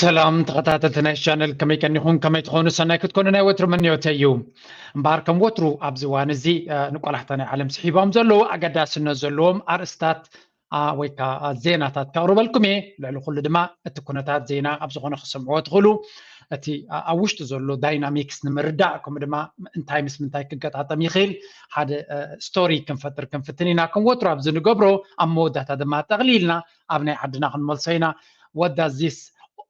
ሰላም ተኸታተልቲ ናይ ቻነል፣ ከመይ ቀኒኹም? ከመይ ትኾኑ? ሰናይ ክትኮኑ ናይ ወትሩ ምንዮተይ እዩ። እምበኣር ከም ወትሩ ኣብዚ እዋን እዚ፣ እ፣ ንቆላሕታ ናይ ዓለም ስሒቦም ዘለዉ ኣገዳስነት ዘለዎም ኣርእስታት፣ ኣ፣ ወይ ከዓ ዜናታት ከቕርበልኩም እየ። ልዕሊ ኩሉ ድማ እቲ ኩነታት ዜና ኣብ ዝኾነ ክሰምዕዎ ትኽእሉ፣ እቲ፣ ኣ፣ ኣብ ውሽጡ ዘሎ ዳይናሚክስ ንምርዳእ፣ ከምኡ ድማ እንታይ ምስ ምንታይ ክገጣጠም ይኽእል፣ ሓደ፣ እ፣ ስቶሪ ክንፈጥር ክንፍትን ኢና። ከም ወትሩ ኣብዚ ንገብሮ፣ ኣብ መወዳእታ ድማ ጠቕሊልና ኣብ ናይ ዓድና ክንመልሶ ኢና። What does this፣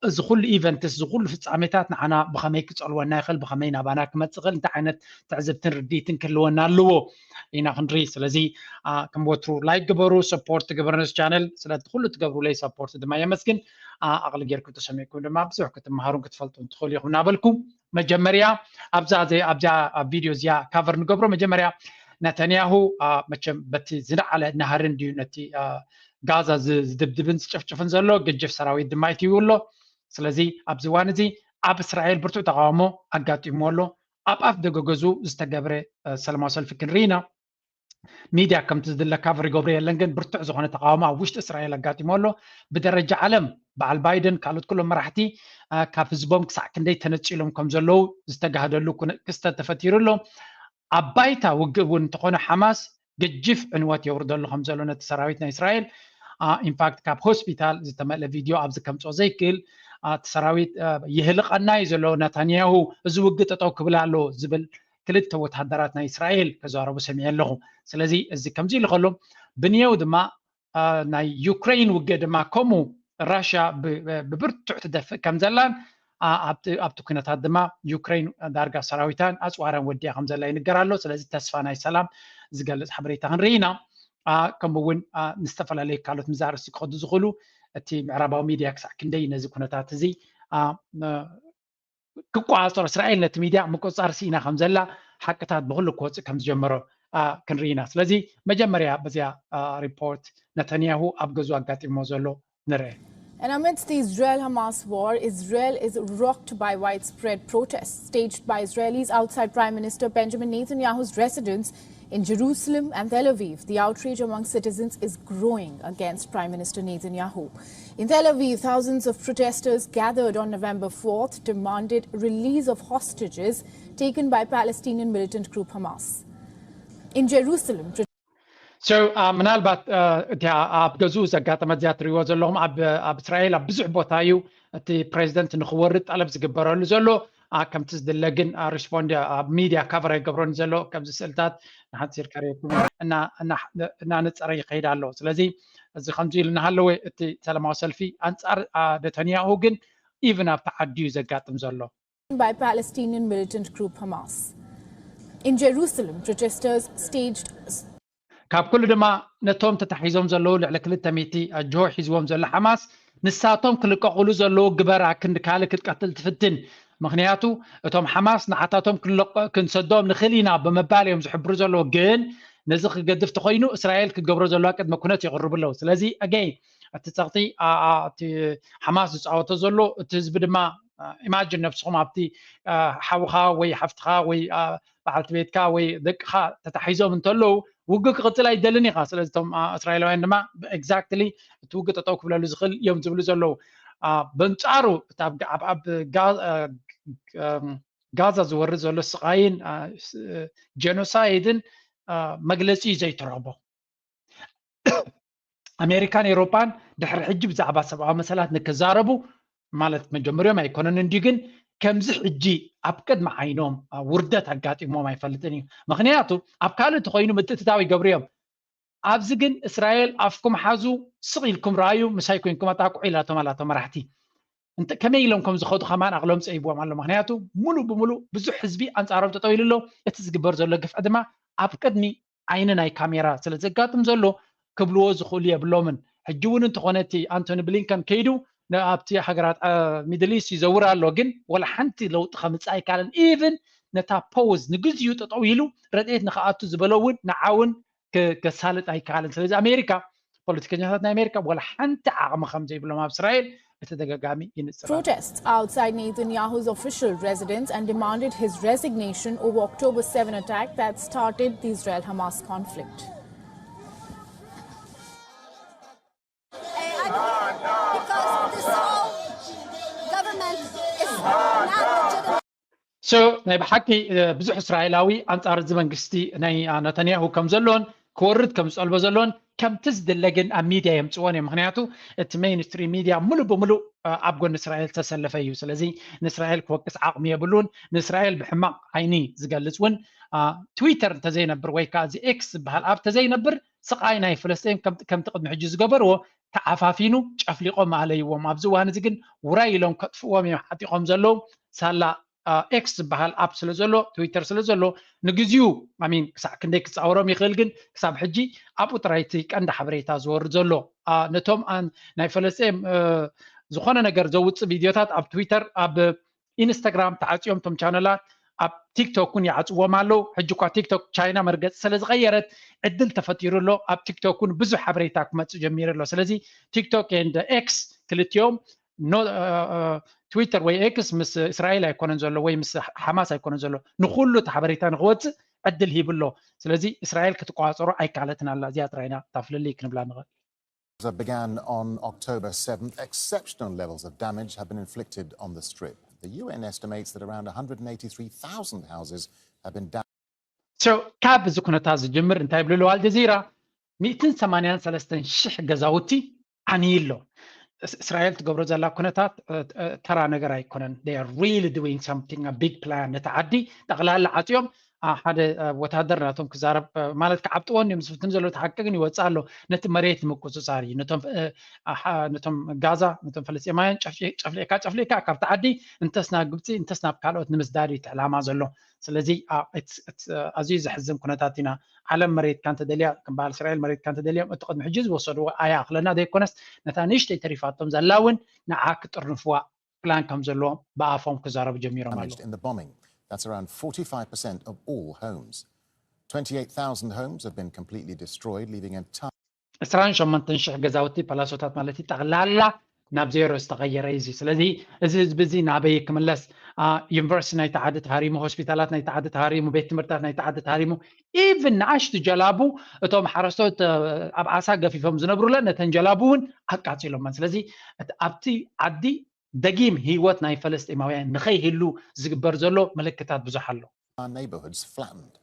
እዚ ኩሉ ኢቨንትስ፣ እዚ ኩሉ ፍጻሜታት ንዓና ብኸመይ ክጸልወና ይኽእል፣ ብኸመይ ናባና ክመጽእ ይኽእል፣ እንታይ ዓይነት ትዕዝብትን ርድኢትን ክህልወና ኣለዎ ኢና ክንርኢ። ስለዚ፣ ኣ፣ ከም ወትሩ ላይክ ግበሩ፣ ሰፖርት ግበሩ ነዚ ቻነል። ስለቲ ኩሉ ትገብሩለይ ሰፖርት ድማ የመስግን። ኣ፣ ኣቕሊ ጌርኩም ተሰሚዕኩም ድማ ብዙሕ ክትመሃሩን ክትፈልጡን ትኽእሉ ኢኹም እናበልኩ፣ መጀመርያ ኣብዛ ዘ-፣ ኣብዛ ቪድዮ እዚኣ ካቨር ንገብሮ፣ መጀመርያ ነተንያሁ፣ ኣ፣ መቸም በቲ ዝለዓለ ናህርን ድዩ ነቲ፣ ኣ፣ ጋዛ ዝ-፣ ዝድብድብን ዝጭፍጭፍን ዘሎ፣ ገጅፍ ሰራዊት ድማ ይትይቡ ኣሎ። ስለዚ ኣብዚ እዋን እዚ ኣብ እስራኤል ብርቱዕ ተቃውሞ ኣጋጢምዎ ኣሎ። ኣብ ኣፍ ደገ ገዝኡ ዝተገብረ፣ እ፣ ሰላማዊ ሰልፊ ክንርኢ ኢና። ሚድያ ከምቲ ዝድለ ካቨር ይገብሮ የለን፣ ግን ብርቱዕ ዝኾነ ተቃውሞ ኣብ ውሽጢ እስራኤል ኣጋጢምዎ ኣሎ። ብደረጃ ዓለም በዓል ባይደን ካልኦት ኩሎም መራሕቲ፣ እ፣ ካብ ህዝቦም ክሳዕ ክንደይ ተነጺሎም ከም ዘለዉ ዝተጋህደሉ ኩነ-፣ ክስተት ተፈጢሩ ኣሎ። ኣብ ባይታ ውግእ እውን እንተኾነ ሓማስ ገጅፍ ዕንወት የውርደሉ ከም ዘሎ ነቲ ሰራዊት ናይ እስራኤል፣ ኣ፣ ኢንፋክት ካብ ሆስፒታል ዝተመልአ ቪድዮ ኣብዚ ከምጽኦ ዘይክእል፣ ኣ፣ እቲ ሰራዊት፣ ኣ፣ ይህልቐና እዩ ዘሎ ነታንያሁ፣ እዚ ውግእ ጠጠው ክብል ኣለዎ ዝብል ክልተ ወተሃደራት ናይ እስራኤል ከዘራረቡ ሰሚዐ ኣለኹ። ስለዚ እዚ ከምዚ ኢሉ ከሎ ብንየው ድማ፣ ኣ፣ ናይ ዩክሬን ውግእ ድማ ከምኡ ራሽያ ብ-፣ ብብርቱዕ ትደፍእ ከም ዘላን፣ ኣ-፣ ኣብቲ፣ ኣብቲ ኩነታት ድማ ዩክሬን ዳርጋ ሰራዊታን ኣጽዋራን ወዲኣ ከም ዘላ ይንገር ኣሎ። ስለዚ ተስፋ ናይ ሰላም ዝገልጽ ሓበሬታ ክንርኢ ኢና። ኣ፣ ከምኡ እውን፣ ኣ፣ ንዝተፈላለዩ ካልኦት ምዛርሲ ክኸዱ ዝኽእሉ እቲ ምዕራባዊ ሚድያ ክሳዕ ክንደይ ነዚ ኩነታት እዚ፣ ኣ፣ ነ-፣ ክቆጻጸሮ፣ እስራኤል ነቲ ሚድያ ምቁጽጻር ስኢና ከም ዘላ ሓቅታት ብኹሉ ክወጽእ ከም ዝጀመሮ፣ ኣ፣ ክንርኢ ኢና። ስለዚ መጀመርያ በዚኣ፣ ኣ፣ ሪፖርት ነተንያሁ ኣብ ገዝኡ ኣጋጢሞ ዘሎ ንርአ። And amidst the Israel-Hamas war, Israel is rocked by widespread protests staged by Israelis outside Prime Minister Benjamin Netanyahu's residence in Jerusalem and Tel Aviv. The outrage among citizens is growing against Prime Minister Netanyahu. In Tel Aviv, thousands of protesters gathered on November fourth, demanded release of hostages taken by Palestinian militant group Hamas. In Jerusalem, So፣ ኣ፣ ምናልባት፣ ኣ፣ እቲ ኣብ ገዝኡ ዘጋጠመት እዚኣ ትሪእዎ ዘለኹም ኣብ፣ ኣብ እስራኤል ኣብ ብዙሕ ቦታ እዩ እቲ ፕሬዚደንት ንኽወርድ ጠለብ ዝግበረሉ ዘሎ። ኣ፣ ከምቲ ዝድለ ግን፣ ኣ፣ ሪስፖንድ ኣብ ሚድያ ካቨር ኣይገብሮን ዘሎ። ከምዚ ስእልታት ንሓንፂር ከርእየኩም እና፣ እና፣ እናነፀረ ይኸይድ ኣሎ። ስለዚ እዚ ከምዚ ኢሉ እናሃለወ እቲ ሰላማዊ ሰልፊ ኣንፃር፣ ኣ፣ ነተንያሁ ግን ኢቭን ኣብቲ ዓዲ እዩ ዘጋጥም ዘሎ። By Palestinian militant group Hamas. In Jerusalem, protesters staged ካብ ኩሉ ድማ ነቶም ተታሒዞም ዘለዉ ልዕሊ ክልተ ሚእቲ ኣጆ ሒዝዎም ዘሎ ሓማስ፣ ንሳቶም ክልቀቑሉ ዘለዉ ግበር ኣክንዲ ካልእ ክትቀትል ትፍትን። ምኽንያቱ እቶም ሓማስ ንዓታቶም ክንለቀ-፣ ክንሰዶም ንኽእል ኢና ብምባል እዮም ዝሕብሩ ዘለዉ። ግን ነዚ ክገድፍ ተኾይኑ እስራኤል ክትገብሮ ዘለዋ ቅድመ ኩነት የቕርቡ ኣለዉ። ስለዚ ኣገይ እቲ ጸቕጢ፣ ኣ-፣ ኣ-፣ እቲ ሓማስ ዝጻወቶ ዘሎ እቲ ህዝቢ ድማ፣ ኣ፣ ኢማጂን ነብስኹም ኣብቲ፣ ኣ፣ ሓውኻ ወይ ሓፍትኻ ወይ፣ ኣ፣ በዓልቲ ቤትካ ወይ ደቅኻ ተታሒዞም እንተለዉ ውግእ ክቕጽል ኣይደልን ኢኻ። ስለዚ እቶም፣ ኣ፣ እስራኤላውያን ድማ ኤግዛክትሊ እቲ ውግእ ጠጠው ክብለሉ ዝኽእል እዮም ዝብሉ ዘለዉ። ኣ፣ በንጻሩ እቲ ኣብ ጋ-፣ ኣብ፣ ኣብ ጋ-፣ ኣ፣ ግ-፣ ም፣ ጋዛ ዝወርድ ዘሎ ስቓይን፣ ኣ፣ ስ-፣ ጀኖሳይድን፣ ኣ፣ መግለጺ እዩ ዘይትረኽቦ። ኣሜሪካን ኤውሮጳን ድሕሪ ሕጂ ብዛዕባ ሰብኣዊ መሰላት ንክዛረቡ፣ ማለት መጀመሪኦም ኣይኮነን እንድዩ፣ ግን ከምዚ ሕጂ ኣብ ቅድሚ ዓይኖም፣ ኣ፣ ውርደት ኣጋጢሞም ኣይፈልጥን እዩ። ምኽንያቱ ኣብ ካልእ እንተኾይኑ ምትእትታው ይገብሩ እዮም። ኣብዚ ግን እስራኤል ኣፍኩም ሓዙ፣ ስቕ ኢልኩም ረኣዩ፣ ምሳይ ኮይንኩም ኣጣቅዑ ኢላቶም ኣላ እቶም መራሕቲ። እንተ-፣ ከመይ ኢሎም ከም ዝኸዱ ከማን ኣቕሎም ጸይብዎም ኣሎ። ምኽንያቱ ምሉእ ብምሉእ ብዙሕ ህዝቢ ኣንጻሮም ጠጠው ኢሉ ኣሎ። እቲ ዝግበር ዘሎ ግፍዒ ድማ ኣብ ቅድሚ ዓይኒ ናይ ካሜራ ስለ ዘጋጥም ዘሎ ክብልዎ ዝኽእሉ የብሎምን። ሕጂ እውን እንተኾነ እቲ ኣንቶኒ ብሊንከን ከይዱ ን-፣ ኣብቲ ሃገራት፣ ኣ፣ ሚድል ኢስት ይዘውር ኣሎ፣ ግን ወላ ሓንቲ ለውጢ ከምጽእ ኣይከኣለን። ኢቭን ነታ ፖዝ ንግዚኡ ጠጠው ኢሉ ረድኤት ንኽኣቱ ዝበሎ እውን ንዓ እውን ክ-፣ ከሳልጥ ኣይከኣልን። ስለዚ ኣሜሪካ፣ ፖለቲከኛታት ናይ ኣሜሪካ ወላ ሓንቲ ዓቕሚ ከም ዘይብሎም ኣብ እስራኤል ብተደጋጋሚ ይንጽር ኣሎ። Protests outside Netanyahu's official residence and demanded his resignation over October seven attack that started the Israel-Hamas conflict. Because this whole government So ናይ ብሓቂ ብዙሕ እስራኤላዊ ኣንጻር እዚ መንግስቲ ናይ ነታንያሁ ከም ዘሎን ክወርድ ከም ዝጠልቦ ዘሎን ከምቲ ዝድለ ግን ኣብ ሚድያ የምፅዎን እዮም። ምክንያቱ እቲ ሜይንስትሪም ሚድያ ሙሉእ ብሙሉእ ኣብ ጎኒ እስራኤል ዝተሰለፈ እዩ። ስለዚ ንእስራኤል ክወቅስ ዓቕሚ የብሉን። ንእስራኤል ብሕማቕ ዓይኒ ዝገልፅ እውን ትዊተር እንተዘይነብር ወይ ከዓ እዚ ኤክስ ዝበሃል ኣብ ተዘይነብር ስቃይ ናይ ፍለስጤን ከምቲ ቅድሚ ሕጂ ዝገበርዎ ተዓፋፊኑ ጨፍሊቆም ኣለይዎም። ኣብዚ እዋን እዚ ግን ውራይ ኢሎም ከጥፍዎም እዮም ሓጢቆም ዘለዉ። ሳላ ኤክስ ዝበሃል ኣፕ ስለ ዘሎ ትዊተር ስለ ዘሎ ንግዚኡ ኣሚን ክሳዕ ክንደይ ክፃወሮም ይኽእል፣ ግን ክሳብ ሕጂ ኣብኡ ጥራይ እቲ ቀንዲ ሓበሬታ ዝወርድ ዘሎ ነቶም ናይ ፈለስጤም ዝኾነ ነገር ዘውፅእ ቪድዮታት ኣብ ትዊተር ኣብ ኢንስታግራም ተዓፅዮም ቶም ቻነላት ኣብ ቲክቶክ እውን ይዓፅዎም ኣለዉ። ሕጂ እኳ ቲክቶክ ቻይና መርገፂ ስለ ዝቐየረት ዕድል ተፈጢሩ ኣሎ። ኣብ ቲክቶክ እውን ብዙሕ ሓበሬታ ክመፅእ ጀሚሩ ኣሎ። ስለዚ ቲክቶክ ኤንድ ኤክስ ክልቲኦም ትዊተር ወይ ኤክስ ምስ እስራኤል ኣይኮነን ዘሎ ወይ ምስ ሓማስ ኣይኮነን ዘሎ፣ ንኩሉ እቲ ሓበሬታ ንክወፅእ ዕድል ሂቡ ኣሎ። ስለዚ እስራኤል ክትቆፃፀሮ ኣይከኣለትን ኣላ። እዚኣ ጥራይና እታ ፍልልይ ክንብላ ንኽእል። Began on October seventh, exceptional levels of damage have been inflicted on the Strip. The U N estimates that around one hundred and eighty-three thousand houses have been damaged. So ካብ እዚ ኩነታት ዝጅምር እንታይ ይብሉ ኣለዉ ኣልጀዚራ? ሚእትን ሰማንያን ሰለስተን ሽሕ ገዛውቲ ዓንዩ ኣሎ። እስራኤል ትገብሮ ዘላ ኩነታት ተራ ነገር ኣይኮነን። They are really doing something, a big plan። ነቲ ዓዲ ጠቕላላ ዓፅዮም ሓደ ወታደር ናቶም ክዛረብ ማለት ክዓብጥዎ እንዲዮም ዝፍትን ዘሎ። እቲ ሓቂ ግን ይወፅእ ኣሎ። ነቲ መሬት ንምቁፅፃር እዩ። ነቶም ጋዛ ነቶም ፈለስጤማውያን ጨፍሊካ ጨፍሊካ ካብቲ ዓዲ እንተስ ናብ ግብፂ እንተስ ናብ ካልኦት ንምስዳድ እዩ እቲ ዕላማ ዘሎ። ስለዚ ኣዝዩ ዘሕዝን ኩነታት ኢና። ዓለም መሬትካ እንተደልያ ከም በዓል እስራኤል መሬትካ እንተደልዮም እቲ ቅድሚ ሕጂ ዝወሰድዎ ኣያእኽለና ዘይኮነስ ነታ ንእሽተይ ተሪፋቶም ዘላ እውን ንዓ ክጥርንፍዋ ፕላን ከም ዘለዎም ብኣፎም ክዛረቡ ጀሚሮም ኣለዉ። In the bombing, that's around forty-five percent of all homes. Twenty-eight thousand homes have been completely destroyed, leaving entire ዕስራን ሸሞንተን ሽሕ ገዛውቲ ፓላሶታት ማለት እዩ ጠቕላላ ናብ ዜሮ ዝተቐየረ እዩ። ስለዚ እዚ ህዝቢ እዚ ናበይ ክምለስ? ዩኒቨርሲቲ ናይቲ ዓዲ ተሃሪሙ፣ ሆስፒታላት ናይቲ ዓዲ ተሃሪሙ፣ ቤት ትምህርታት ናይቲ ዓዲ ተሃሪሙ፣ ኢቭን ንኣሽቱ ጀላቡ እቶም ሓረስቶት ኣብ ዓሳ ገፊፎም ዝነብሩለን ነተን ጀላቡ እውን ኣቃፂሎመን። ስለዚ ኣብቲ ዓዲ ደጊም ህይወት ናይ ፈለስጢማውያን ንኸይህሉ ዝግበር ዘሎ ምልክታት ብዙሕ ኣሎ። Our neighborhoods flattened.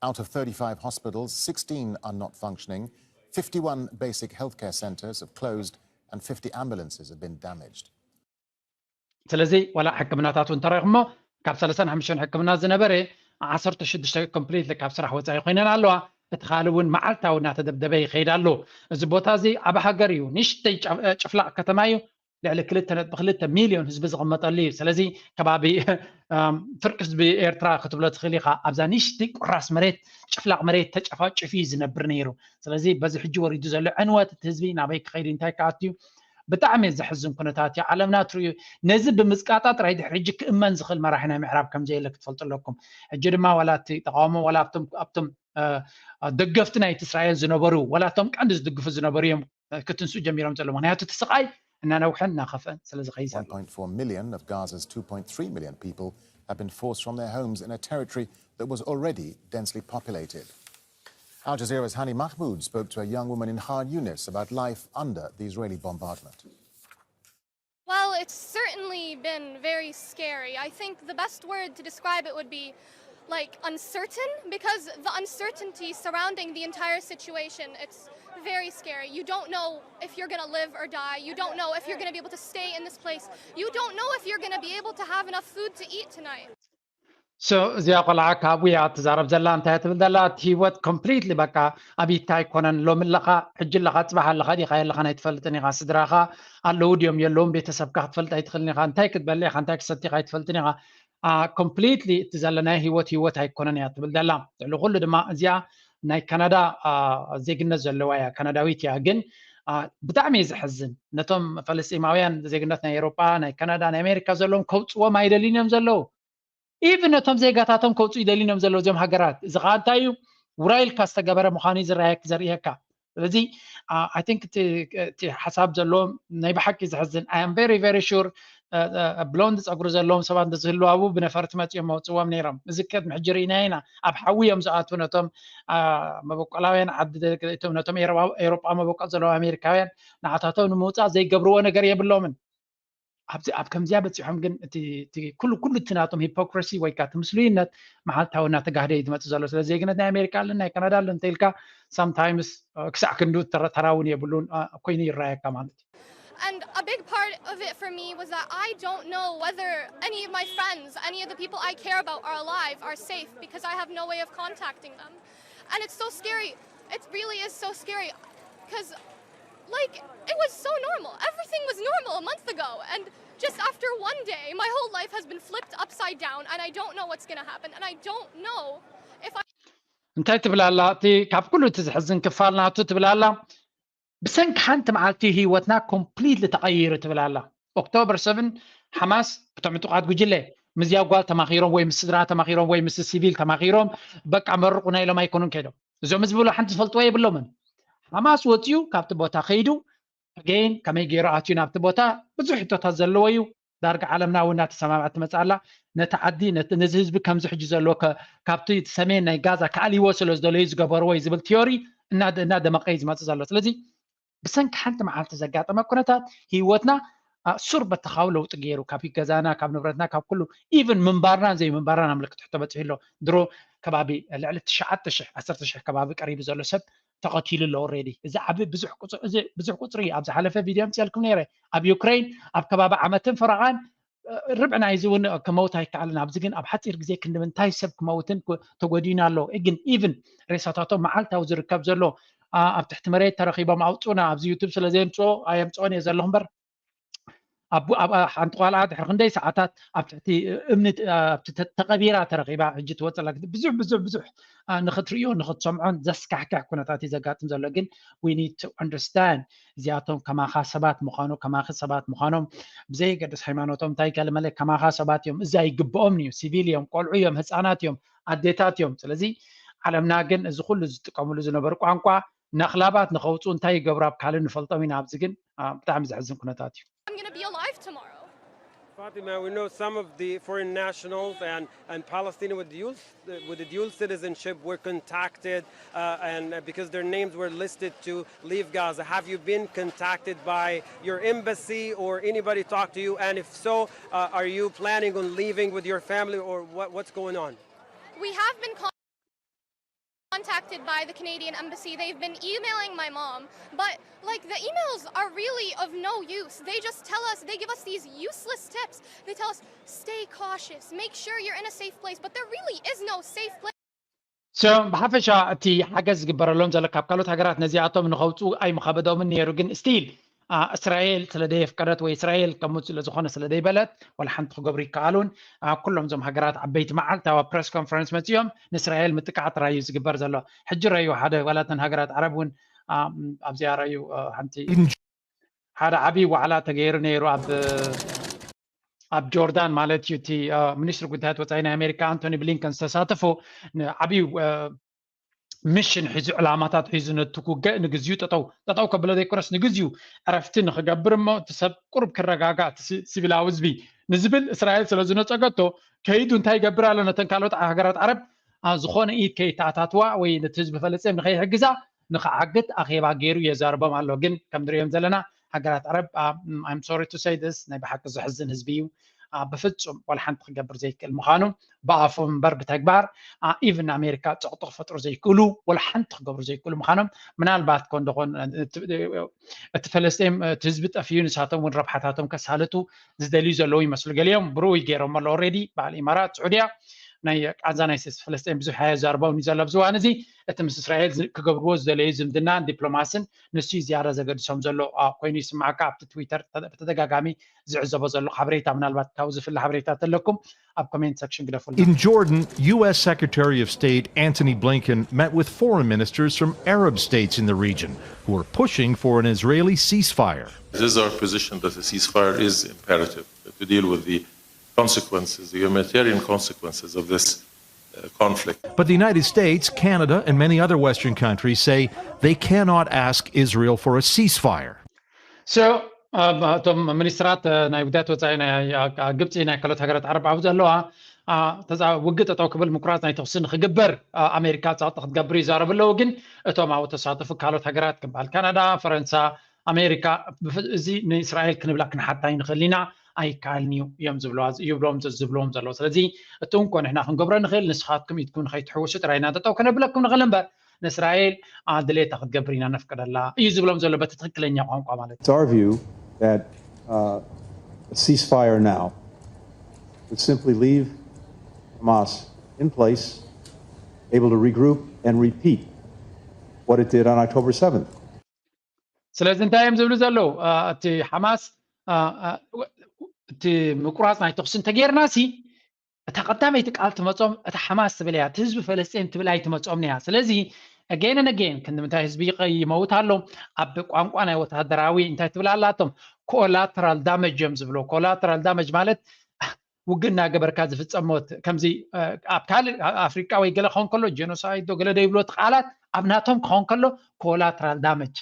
Out of thirty-five hospitals, sixteen are not functioning, fifty-one basic healthcare centers have closed, and fifty ambulances have been damaged. ስለዚ ዋላ ሕክምናታት እውን ተረኽሞ ካብ ሰለሳን ሓሙሽተን ሕክምና ዝነበረ ዓሰርተ ሽዱሽተ ኮምፕሊትሊ ካብ ስራሕ ወፃኢ ኮይነን ኣለዋ። እቲ ካልእ እውን መዓልታዊ እናተደብደበ ይኸይድ ኣሎ። እዚ ቦታ እዚ ዓቢ ሃገር እዩ። ንእሽተይ ጨፍላቕ ከተማ እዩ። ልዕሊ ክልተ ነጥቢ ክልተ ሚልዮን ህዝቢ ዝቕመጠሉ እዩ። ስለዚ ከባቢ ፍርቂ ህዝቢ ኤርትራ ክትብሎ ትኽእል ኢኻ። ኣብዛ ንእሽተይ ቁራስ መሬት ጭፍላቕ መሬት ተጨፋጭፉ እዩ ዝነብር ነይሩ። ስለዚ በዚ ሕጂ ወሪዱ ዘሎ ዕንወት እቲ ህዝቢ ናበይ ክኸይድ እንታይ ክኣቱ እዩ ብጣዕሚ ዘሕዝን ኩነታት እዩ። ዓለምና ትርእዩ ነዚ ብምዝቃጣ ጥራይ ድሕሪ ሕጂ ክእመን ዝኽእል መራሒ ናይ ምዕራብ ከም ዘየለ ክትፈልጡ ኣለኩም። ሕጂ ድማ ዋላ እቲ ተቃውሞ ዋላ ኣብቶም ኣብቶም ደገፍቲ ናይቲ እስራኤል ዝነበሩ ዋላ እቶም ቀንዲ ዝድግፉ ዝነበሩ እዮም ክትንስኡ ጀሚሮም ዘለዉ። ምክንያቱ እቲ ስቃይ እናነውሐን እናኸፍአን ስለ ዝኸይድ ዘሎ። One point four million of Gaza's two point three million people have been forced from their homes in a territory that was already densely populated. Al Jazeera's Hani Mahmoud spoke to a young woman in Khan Yunis about life under the Israeli bombardment. Well, it's certainly been very scary. I think the best word to describe it would be like uncertain, because the uncertainty surrounding the entire situation, it's very scary. You don't know if you're going to live or die. You don't know if you're going to be able to stay in this place. You don't know if you're going to be able to have enough food to eat tonight. So እዚኣ ቆልዓ ካብኡ እያ ትዛረብ ዘላ። እንታይ ትብል ዘላ? እቲ ህይወት ኮምፕሊትሊ በቃ ኣብይታ ኣይኮነን። ሎሚ ኣለኻ፣ ሕጂ ኣለኻ፣ ፅባሕ ኣለኻ ዲኻ የለኻን ኣይትፈልጥን ኢኻ። ስድራኻ ኣለዉ ድዮም የለዉን ቤተሰብካ ክትፈልጥ ኣይትኽእልን ኢኻ። እንታይ ክትበልዕ ኢኻ፣ እንታይ ክትሰቲ ኢኻ ኣይትፈልጥን ኢኻ። ኮምፕሊትሊ እቲ ዘለናዮ ህይወት ህይወት ኣይኮነን እያ ትብል ዘላ። ልዕሊ ኩሉ ድማ እዚኣ ናይ ካናዳ ዜግነት ዘለዋ እያ፣ ካናዳዊት እያ። ግን ብጣዕሚ እዩ ዘሕዝን። ነቶም ፈለስጢማውያን ዜግነት ናይ ኤሮጳ፣ ናይ ካናዳ፣ ናይ ኣሜሪካ ዘለዎም ከውፅዎም ኣይደልዩን እዮም ዘለዉ። ኢቭን ነቶም ዜጋታቶም ከውፅኡ ይደልዩን እዮም ዘለዉ እዚኦም ሃገራት። እዚ ከዓ እንታይ እዩ? ውራይ ኢልካ ዝተገበረ ምዃኑ እዩ ዝረኣየክ ዘርእየካ። ስለዚ ኣይ ቲንክ እቲ ሓሳብ ዘለዎም ናይ ብሓቂ ዘሕዝን። I am very very sure ብሎንድ ፀጉሪ ዘለዎም ሰባት እንተዝህልዉ ኣብኡ ብነፈርቲ መፂኦም መውፅዎም ነይሮም። እዚ ቅድሚ ሕጂ ርኢናዮ ኢና። ኣብ ሓዊ እዮም ዝኣትዉ ነቶም መበቆላውያን ዓዲ ነቶም ኤሮጳ መበቆል ዘለዎም ኣሜሪካውያን ንዓታቶም ንምውፃእ ዘይገብርዎ ነገር የብሎምን። ኣብዚ ኣብ ከምዚኣ በፂሖም ግን እቲ እቲ ኩሉ ኩሉ እቲ ናቶም ሂፖክሪሲ ወይ ከዓ እቲ ምስሉይነት መዓልታዊ እናተጋህደ እዩ ዝመፅእ ዘሎ። ስለ ዜግነት ናይ ኣሜሪካ ኣለን ናይ ካናዳ ኣለን እንተኢልካ ሳምታይምስ ክሳዕ ክንዱ ተራ እውን የብሉን ኮይኑ ይረኣየካ ማለት እዩ። And a big part of it for me was that I don't know whether any of my friends, any of the people I care about are alive, are safe because I have no way of contacting them. And it's so scary. It really is so scary because, like, it was so normal. Everything was normal a month ago. And just after one day, my whole life has been flipped upside down and I don't know what's going to happen. And I don't know if I. እንታይ ትብላላ እቲ ካብ ኩሉ እቲ ዝሕዝን ክፋል ናቱ ትብላላ ብሰንኪ ሓንቲ መዓልቲ ህይወትና ኮምፕሊትሊ ተቐይሩ ትብል ኣላ። ኦክቶበር ሰቨን ሓማስ እቶም ዕጡቓት ጉጅለ ምስዚኣ ጓል ተማኺሮም ወይ ምስ ስድራ ተማኺሮም ወይ ምስ ሲቪል ተማኺሮም በቃ መርቑና ኢሎም ኣይኮኑን ከይዶም። እዞም ዝብሉ ሓንቲ ዝፈልጥዎ የብሎምን። ሓማስ ወፂኡ ካብቲ ቦታ ከይዱ ኣገይን ከመይ ገይሩ ኣትዩ ናብቲ ቦታ ብዙሕ ሕቶታት ዘለዎ እዩ። ዳርጋ ዓለምና እውን እናተሰማምዐት ትመፅእ ኣላ። ነቲ ዓዲ ነዚ ህዝቢ ከምዚ ሕጂ ዘለዎ ካብቲ ሰሜን ናይ ጋዛ ክኣልይዎ ስለ ዝደለዩ ዝገበርዎ እዩ ዝብል ቲዮሪ እናደመቀ እዩ ዝመፅእ ዘሎ። ስለዚ ብሰንኪ ሓንቲ መዓልቲ ዘጋጠመ ኩነታት ህይወትና ሱር በተኻዊ ለውጢ ገይሩ ካብ ገዛና ካብ ንብረትና ካብ ኩሉ ኢቭን ምንባርናን ዘይምንባርናን ኣብ ምልክት ሕቶ በፂሑ ኣሎ። ድሮ ከባቢ ልዕሊ ትሽዓተ ሽሕ ዓሰርተ ሽሕ ከባቢ ቀሪቡ ዘሎ ሰብ ተቐቲሉ ኣሎ። ኦሬዲ እዚ ዓቢ ብዙሕ ቁፅሪ ኣብዚ ሓለፈ ቪድዮ ኣምፅኣልኩም ነይረ። ኣብ ዩክሬን ኣብ ከባቢ ዓመትን ፈረቓን ርብዒ ናይዚ እውን ክመውት ኣይከኣልን። ኣብዚ ግን ኣብ ሓፂር ግዜ ክንዲ ምንታይ ሰብ ክመውትን ተጎዲኡን ኣሎ። ግን ኢቭን ሬሳታቶም መዓልታዊ ዝርከብ ዘሎ ኣብ ትሕቲ መሬት ተረኺቦም ኣውፁና ኣብዚ ዩቱብ ስለ ዘየምፅኦ ኣየምፅኦን እየ ዘለኹ እምበር ኣብ ሓንቲ ቆልዓ ድሕሪ ክንደይ ሰዓታት ኣብ ትሕቲ እምኒ ተቐቢራ ተረኺባ ሕጂ ትወፅላ ብዙሕ ብዙሕ ብዙሕ ንኽትርእዮ ንኽትሰምዖን ዘስካሕክሕ ኩነታት እዩ ዘጋጥም ዘሎ። ግን we need to understand እዚኣቶም ከማኻ ሰባት ምዃኑ ከማኺ ሰባት ምዃኖም ብዘየገድስ ሃይማኖቶም እንታይ ገለመለ ከማኻ ሰባት እዮም። እዚ ኣይግብኦም እዩ። ሲቪል እዮም፣ ቆልዑ እዮም፣ ህፃናት እዮም፣ ኣዴታት እዮም። ስለዚ ዓለምና ግን እዚ ኩሉ ዝጥቀምሉ ዝነበሩ ቋንቋ ነኽላባት ንኸውፁ እንታይ ይገብሩ ኣብ ካልእ ንፈልጦም ኢና። ኣብዚ ግን ብጣዕሚ ዘሕዝን ኩነታት እዩ። I'm going to be alive tomorrow. Fatima, we know some of the foreign nationals and, and Palestinians with dual, with the dual citizenship were contacted uh, and uh, because their names were listed to leave Gaza. Have you been contacted by your embassy or anybody talk to you? And if so, uh, are you planning on leaving with your family or what, what's going on? We have been contacted by the Canadian embassy. They've been emailing my mom, but like the emails are really of no use. They just tell us, they give us these useless tips. They tell us, stay cautious, make sure you're in a safe place, but there really is no safe place. So ብሓፈሻ እቲ ሓገዝ ዝግበረሎም ዘሎ ካብ ካልኦት ሃገራት ነዚኣቶም ንኸውፅኡ ኣይምኸበዶምን ነይሩ። ግን ስቲል እስራኤል ስለ ዘየፍቀደት ወይ እስራኤል ከምኡ ስለ ዝኾነ ስለ ዘይበለት ዋላ ሓንቲ ክገብሩ ይከኣሉን። ኩሎም እዞም ሃገራት ዓበይቲ መዓልታዊ ኣብ ፕረስ ኮንፈረንስ መፂኦም ንእስራኤል ምጥቃዕ ጥራይ እዩ ዝግበር ዘሎ። ሕጂ ረዩ ሓደ ዋላተን ሃገራት ዓረብ እውን ኣብዚኣ ረዩ ሓንቲ ሓደ ዓብዪ ዋዕላ ተገይሩ ነይሩ ኣብ ኣብ ጆርዳን ማለት እዩ። እቲ ሚኒስትሪ ጉዳያት ወፃኢ ናይ ኣሜሪካ ኣንቶኒ ብሊንከን ዝተሳተፎ ዓብዪ ሚሽን ሒዙ ዕላማታት ሒዙ ነቲ ውግእ ንግዚኡ ጠጠው ጠጠው ከብሎ ዘይኮነስ ንግዚኡ ዕረፍቲ ንክገብር እሞ እቲ ሰብ ቁሩብ ክረጋጋእ እቲ ሲቪላዊ ህዝቢ ንዝብል እስራኤል ስለ ዝነፀገቶ ከይዱ እንታይ ይገብር ኣሎ ነተን ካልኦት ሃገራት ዓረብ ዝኾነ ኢድ ከይተኣታትዋ ወይ ነቲ ህዝቢ ፈለስጤም ንከይሕግዛ ንክዓግት ኣኼባ ገይሩ የዛርቦም ኣሎ። ግን ከም ንሪኦም ዘለና ሃገራት ዓረብ I'm sorry to say this ናይ ብሓቂ ዘሕዝን ህዝቢ እዩ። ብፍፁም ዋላ ሓንቲ ክገብር ዘይክእል ምዃኑ ብኣፉ እምበር ብተግባር ኢቭን ኣሜሪካ ፀቕጢ ክፈጥሩ ዘይክእሉ ዋላ ሓንቲ ክገብሩ ዘይክእሉ ምዃኖም ምናልባት ኮን ደኾን እቲ ፈለስጤም እቲ ህዝቢ ጠፊኡ ንሳቶም እውን ረብሓታቶም ከሳልጡ ዝደልዩ ዘለዉ ይመስሉ። ገሊኦም ብርኡይ ገይሮም ኣሎ ኦሬዲ በዓል ኢማራት ስዑድያ ናይ ቃንዛ ናይ ፈለስጤን ብዙሕ ኣየዛርቦም እዩ ዘሎ ኣብዚ እዋን እዚ እቲ ምስ እስራኤል ክገብርዎ ዝደለዩ ዝምድናን ዲፕሎማስን ንሱ እዩ ዝያዳ ዘገድሶም ዘሎ ኮይኑ ይስማዓካ። ኣብቲ ትዊተር ብተደጋጋሚ ዝዕዘቦ ዘለኹ ሓበሬታ ምናልባት ካብኡ ዝፍለ ሓበሬታ ተለኩም ኣብ ኮሜንት ሰክሽን ግደፉልና። In Jordan, U S Secretary of State Antony Blinken met with foreign ministers from Arab states in the region who are pushing for an Israeli ceasefire. It is our position that a ceasefire is imperative to deal with the consequences, the humanitarian consequences of this uh, conflict. But the United States, Canada, and many other Western countries say they cannot ask Israel for a ceasefire. So እቶም ሚኒስትራት ናይ ጉዳያት ወፃኢ ግብፂ ናይ ካልኦት ሃገራት ዓረብ ኣብኡ ዘለዋ ውግእ ጠጠው ክብል ምኩራት ናይ ተኩሲ ንክግበር ኣሜሪካ ፀቕጢ ክትገብር ይዛረቡ ኣለዉ። ግን እቶም ኣብኡ ተሳተፉ ካልኦት ሃገራት ከም በዓል ካናዳ፣ ፈረንሳ፣ ኣሜሪካ እዚ ንእስራኤል ክንብላ ክንሓታ ይንኽእል ኢና ኣይከኣልን እዩ እዮም ዝብሎም ዝብሎም ዘለዉ። ስለዚ እቲ እንኮ ንሕና ክንገብሮ ንኽእል፣ ንስኻትኩም ኢድኩም ንኸይትሕውሱ ጥራይ ኢና ጠጠው ከነብለኩም ንኽእል እምበር፣ ንእስራኤል ድሌታ ክትገብር ኢና ነፍቅደላ እዩ ዝብሎም ዘሎ በቲ ትኽክለኛ ቋንቋ ማለት እዩ። It's our view that uh, a ceasefire now would simply leave Hamas in place, able to regroup and repeat what it did on October seventh. ስለዚ እንታይ እዮም ዝብሉ ዘለዉ? እቲ ሓማስ እቲ ምቁራፅ ናይ ተኽሲ እንተጌርና ሲ እታ ቀዳመይቲ ቃል ትመፆም እታ ሓማስ ትብል እያ፣ እቲ ህዝቢ ፈለስጢን ትብል ኣይትመፆም እያ። ስለዚ again and again ክንዲ ምንታይ ህዝቢ ይመውት ኣሎ። ኣብ ቋንቋ ናይ ወታደራዊ እንታይ ትብል ኣላቶም? Collateral damage እዮም ዝብሎ። Collateral damage ማለት ውግእ እናገበርካ ዝፍፀም ሞት ከምዚ ኣብ ካልእ ኣፍሪቃ ወይ ገለ ክኸውን ከሎ genocide ዶ ገለ ዶ ይብሎ እቲ ቃላት ኣብ ናቶም ክኸውን ከሎ collateral damage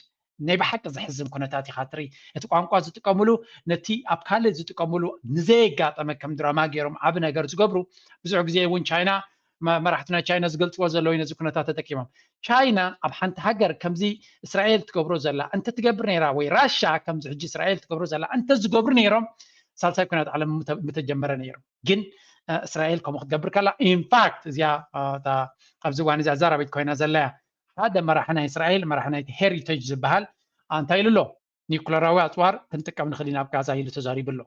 ናይ ብሓቂ ዘሕዝን ኩነታት ኢኻ ትርኢ። እቲ ቋንቋ ዝጥቀምሉ ነቲ ኣብ ካልእ ዝጥቀምሉ ንዘየጋጠመ ከም ድራማ ገይሮም ዓቢ ነገር ዝገብሩ ብዙሕ ግዜ እውን ቻይና መራሕቲ ናይ ቻይና ዝገልፅዎ ዘለዉ ነዚ ኩነታት ተጠቂሞም። ቻይና ኣብ ሓንቲ ሃገር ከምዚ እስራኤል ትገብሮ ዘላ እንተትገብር ነይራ ወይ ራሻ ከምዚ ሕጂ እስራኤል ትገብሮ ዘላ እንተዝገብሩ ነይሮም ሳልሳይ ኩናት ዓለም ምተጀመረ ነይሩ። ግን እስራኤል ከምኡ ክትገብር ከላ ኢንፋክት እዚኣ ኣብዚ እዋን እዚ ኣዛራቢት ኮይና ዘለያ ሓደ መራሒ ናይ እስራኤል መራሒ ናይቲ ሄሪቴጅ ዝበሃል እንታይ ኢሉ ኣሎ? ኒኩለራዊ ኣፅዋር ክንጥቀም ንኽእል ኢና ኣብ ጋዛ ኢሉ ተዛሪቡ ኣሎ።